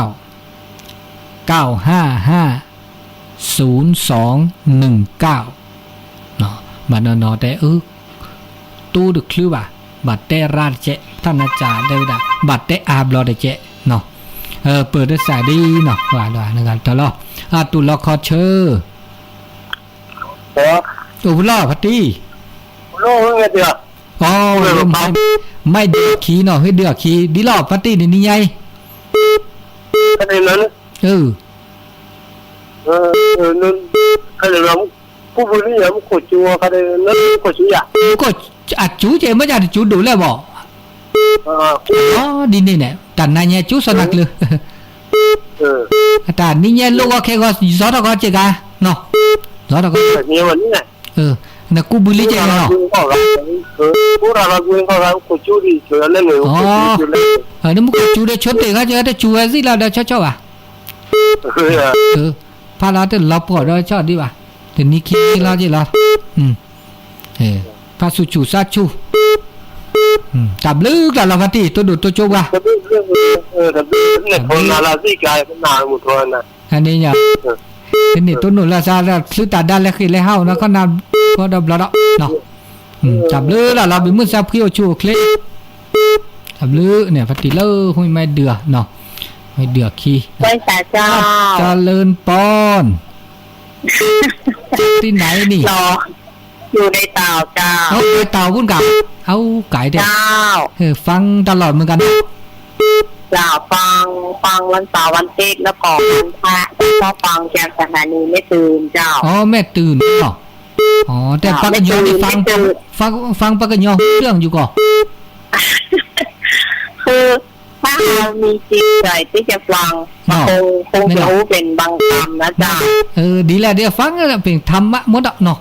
เก้าห้าห้า ศูนย์สองหนึ่งเก้า ဘၣ်နီၢ်နီၢ်တဲအၢ တူၢ်တချုးဘၣ်, ဘၣ်တဲရၣ်တကဲး, ဖးနၤစၢ်တဲဝဲဒၣ် ဘၣ်တဲအါဘျီတကဲးနီၤ, ပၢၢ်တစးဒ်နီၤ, နဂၤတလီၤ, အတူၢ်လီၤခီဆၢ, အိၣ်ဖဲလီၤဖါတံၢ်, အိၣ်ဖဲလီၤ, မ့ၢ်ဒုးအခံနီၤ, ဟ့ၣ်ဒုးအခံ ဒ်လီၤဖါတံၢ်န့ၣ်နံၤညါအံၤ, အ အစူကဲမ့ၢ်တၢ်တစူဒိၣ်လဲၣ်ဘၣ်, ဒ်န့ၣ်န့ၣ် တၢ်နါညါကၠိစီနၤကျၢၤ, တၢ်နံၤညါလိၣ်ဂီၤခဲဂီၤ ယစီထီၣ်ဂီၤက့ၤဂၤ, စီထီၣ်ဂီၤ, နကူးဘုလံကဲဂၤနီၤ, နမ့ၢ်ကူးစူၤဒီးဆိတ့ၢ်ခါကဲ တစူၤဝဲသ့ၣ်လီၤဒီးဆီဆီဘၣ် ဖးလီၤတလီၤပှီၢ်ဒီးဆီဒံးဘၣ်, တနံၤခံလီၤက့ၤလီၤ, ဖးဆူၣ်ဆူၣ်ဆါဆူၣ်, တၢ်ဘျုးကျါလီၤဖါတံၢ် တိဒိၣ်တိကၠိပှၤ, န့ၣ်, တန့ၢ်တိၢ်နီၣ်လၢၤစါ ချုးတၢ်ဒါလဲၤဃ့ၢ်လဲၤဟးအိၣ်နီၤ ခီနၤကီဒီးဘျီဒီး, တၢ်ဘျုးလၢ်လီၤ ဘံမုၢ်စၢဖှံအိၣ်ဆူၣ်အိၣ်ချ့, တၢ်ဘျုးန့ၣ် ဖါတံၢ်လၢ ဟူမ့ၢ်ဒုးနီၤ, မ့ၢ်ဒုးအခံ, ကလၢပီၢ် ที่ไหนนี่ อยู่ในเต่าเจ้า เต่า พูดกับ เอาไก่เด้อ เจ้า เออ ฟังตลอดเหมือนกันนะ เจ้า ฟัง ฟังวันเสาร์วันอาทิตย์แล้วก็วันพระ แล้วก็ฟังจากสถานีแม่ตื่นเจ้า อ๋อ แม่ตื่นเนาะ อ๋อ แต่ปากกะยอนี่ฟัง แม่ตื่น ฟัง ฟังปากกะยอรู้เรื่องอยู่ก่อ คือ ถ้าเรามีจิตใจที่จะฟัง เนาะ คง คงจะรู้เป็นบางคำนะเจ้า เออ ดีแล้ว เดี๋ยวฟังแล้วเป็นธรรมะหมดอะเนาะ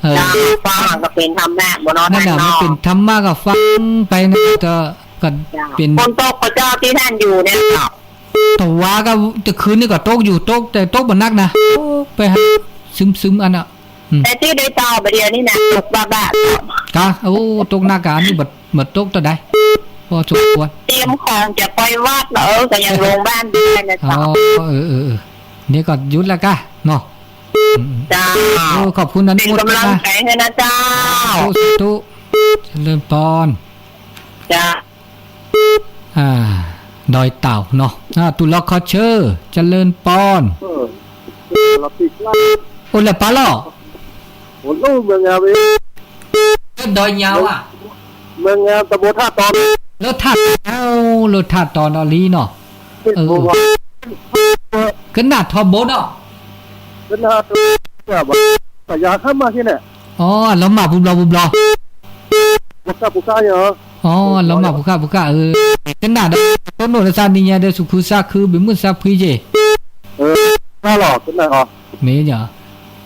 เออ เจ้า ฟังก็เป็นธรรมะหมดเนาะ นั่นน่ะ เนาะ มันเป็นธรรมะก็ฟังไปนะ ก็ ก็ เจ้า เป็น ฝนตกพระเจ้าที่ท่านอยู่เนี่ยเจ้า แต่ว่าก็ แต่คืนนี้ก็ตกอยู่ ตก แต่ตกบ่หนักนะ โอ้ ไปหา ซึมๆ อันน่ะ อืม แต่ที่ได้เจ้าประเดี๋ยวนี้นะ ตกบ้าๆ เจ้า กะ โอ้ ตกหนักกะ อันนี้บ่ บ่ตกเท่าใด พอสมควร เตรียมของจะไปวัดเหรอ เออ ก็ยังลงบ้านไม่ได้นะเจ้า อ๋อ เออ เออ เออ นี่ก็หยุดแล้วกะ เนาะ อืม อืม เจ้า โอ้ ขอบคุณนะ เป็นกำลังใจให้นะเจ้า สาธุ สาธุ เจริญพร เจ้า อ่า ดอยเต่าเนาะ อ่า တူၢ်လီၤခီဆၢ เจริญพร အိၣ်လၢပၢ်လီၤ လၢဒိးညါဝဲ လၢထၣ်တီ လၢထၣ်တီနီၤလံနီၤ ကနၣ်ထီဘိနီၤ အလီၤမၢ်ပူၤဘျီပူၤဘျီ အလီၤမၢ်ပူၤဃၣ်ပူၤဃၣ် အ ကနၣ်ဒီး တိၢ်နီၣ်လၢသးနံၤညါဒီး ဆူၣ်ခုသးခု ဘံမုၢ်သးဖှံက့ၤ မ့ၢ်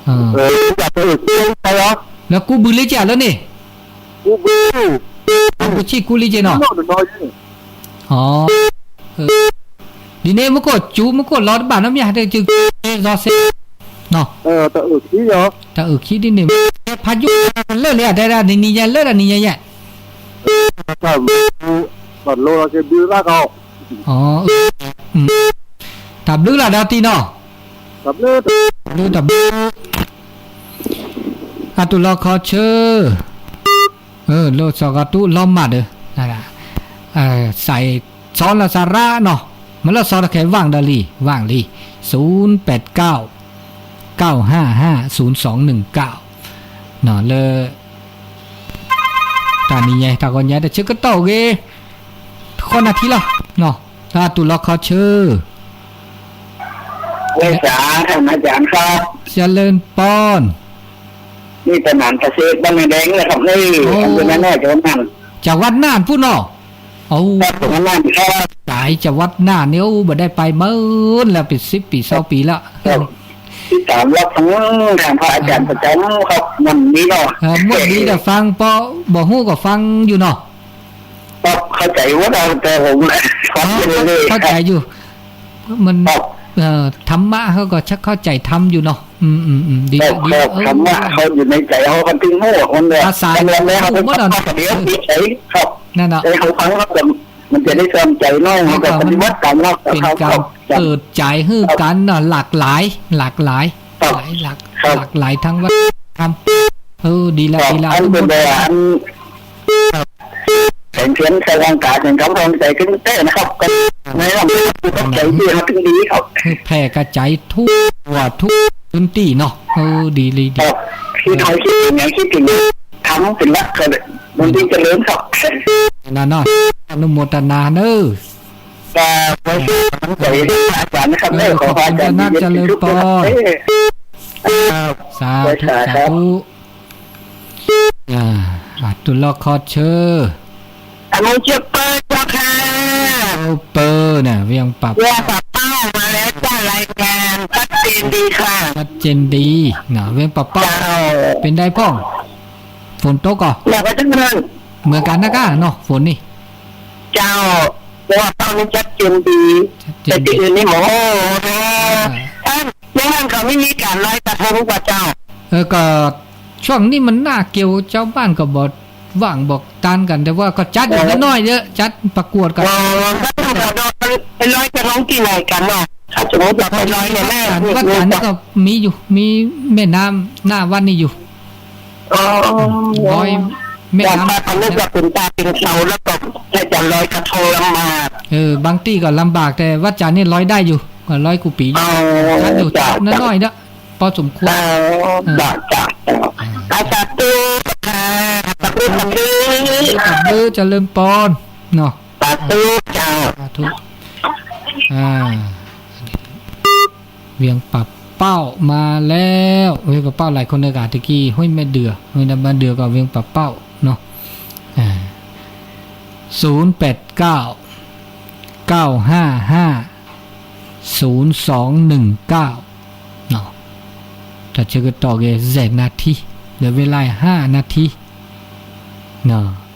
လၢကူးဘုလံက့ၤလၢန့ၣ် ကူးဆံၣ်ကူးလံက့ၤနီၤ ဒ်န့ၣ် မ့ၢ်ကအိၣ်စူၤ မ့ၢ်ကအိၣ်လီၤတဘၣ်နီတမံၤ ဟဲတက့ၤ စီၤစ့ တၢ်အုၣ်ခံဒ်န့ၣ် ဖးယိၣ်လၢာ်လံ တဲဒၣ်နံၤနံၤညါလၢဒၣ်နံၤညါယဲၢ် တၢ်ဘျုးလၢ်ဒီးတံၤနီၤ တၢ်ဘျုးတၢ်ဘျုး အတူၢ်လီၤခီဆၢ လိာ်စီၤကီတူၢ်လီၤမၢ်ဒီး စးစီလၢစးရၣ်နီၤ မ့ၢ်လၢစီတခဲ ဝၢ်ဒီးလံ ဝၢ်လံ ศูนย์แปดเก้า เก้าห้าห้า ศูนย์สองหนึ่งเก้า လၢ တၢ်နံၤညါ တၢ်ဂီၤညါ တၢ်ဆၢကတီၢ်ဂ့ၤ ဃီနၢ်ထံလီၤ တၢ်တူၢ်လီၤခီဆၢ ဝဲစး ท่านอาจารย์ครับ เจริญพร นี่สนามเกษตรบ้านแม่แดงนะครับ นี่ โอ้ อำเภอนาแนว จังหวัดน่าน จังหวัดน่านพูดเนาะ โอ้ ครับ จังหวัดน่านครับ ตาย จังหวัดน่านนี่ โอ้ บ่ได้ไปเมินแล้ว เป็นสิบปี ซาวปีแล้ว ครับ ที่ตามรับฟังทางพระอาจารย์ประจำครับ ม่วนดีเนาะ เออ ม่วนดีแต่ฟัง ปอ บ่ฮู้ก็ฟังอยู่เนาะ ครับ เข้าใจหมดแล้ว แต่ผม ครับ เข้าใจอยู่ มัน ครับ ธรรมะเขาก็ชักเข้าใจธรรมอยู่เนาะ อืมอืมอืม ดีละดีละ เออ ธรรมะเขาอยู่ในใจเขา เขาถึงรู้ว่ามันเนี่ย ภาษา มันเนี่ย มันเนี่ย เขาถึง เขาถึง เขาถึง นั่นน่ะ ให้เขาฟัง เขาก็ มันจะได้สอนใจน้อง เขาก็ปฏิบัติตามเนาะ เป็นการ ครับ เปิดใจให้กันเนาะ หลากหลาย หลากหลาย ครับ หลาย หลาก ครับ หลากหลายทั้งวัฒนธรรม เออ ดีละ ครับ ดีละ อันเป็นแบบอัน แสงเทียนใส่ร่างกายเป็นกำลังใจขึ้นเต้นะครับ ก็ในร่างกายก็ใจดีครับ ถึงดีครับ คือแผ่กระจายทั่วทุกพื้นที่เนาะ เออ ดีเลย ดี ครับ คิดเอา คิดถึงอย่าง คิดถึง ทำเป็นหลักก็เลย มันดีเจริญครับ นั่นเนาะ อนุโมทนาเนอะ ครับ ขอบคุณอาจารย์นะครับ เออ ขอพระอาจารย์ ขอบคุณมาก เจริญพร เออ ครับ สาธุ สาธุ สาธุ อ่า อ่ะ ตุลอคอเชอร์ อนุเชอร์เปอร์เจ้าค่ะ เออ เปอร์น่ะ เวียงป่าเป้า เวียงป่าเป้า มาแล้วจ้า รายงานชัดเจนดีค่ะ ชัดเจนดีนะ เวียงป่าเป้า เจ้า เป็นไงพ่อง ฝนตกก่อ เหมือนกันทั้งนั้น เหมือนกันนะก้าเนาะ ฝนนี่ เจ้า เวียงป่าเป้านี่ชัดเจนดี ชัดเจนดี แต่ที่อื่นนี่หมอ อ่า เอ้ย ในนั้นเขาไม่มีการลอยกระทงกว่าเจ้า เออ ก็ ช่วงนี้มันหน้าเกลียว เจ้าบ้านก็บอกว่างบอกตานกัน แต่ว่าก็จัดอยู่น้อยๆเยอะ จัดประกวดกัน อ๋อ ก็ต้องขอดอกไปลอยกระทงที่ไหนกันเนาะ ถ้าสมมติเราไปลอยเนี่ยแม่ วัดจันทร์นี่ก็มีอยู่ มีแม่น้ำหน้าวัดนี่อยู่ อ๋อ ลอยแม่น้ำ จากบ้านเขาเรียกว่าเป็นตาเป็นเขา แล้วก็ถ้าจะลอยกระทงลำบาก เออ บางที่ก็ลำบาก แต่วัดจันทร์นี่ลอยได้อยู่ ก็ลอยกูปีอยู่ อ๋อ จัดอยู่ จ้ะ จัดน้อยๆเด้อ พอสมควร เออ เออ จ้ะ จ้ะ จ้ะ อ่า สาธุค่ะ สาธุ สาธุ สาธุ เจริญพรเนาะ สาธุ จ้ะ สาธุ อ่า เวียงป่าเป้ามาแล้ว เวียงป่าเป้าหลายคนเลยกะตะกี้ ห้วยแม่เดือ ห้วยแม่เดือก็เวียงป่าเป้าเนาะ อ่า ศูนย์แปดเก้า เก้าห้าห้า ศูนย์สองหนึ่งเก้า เนาะ ถ้าเจอกันต่อกัน แปดนาที เหลือเวลาห้านาที เนาะ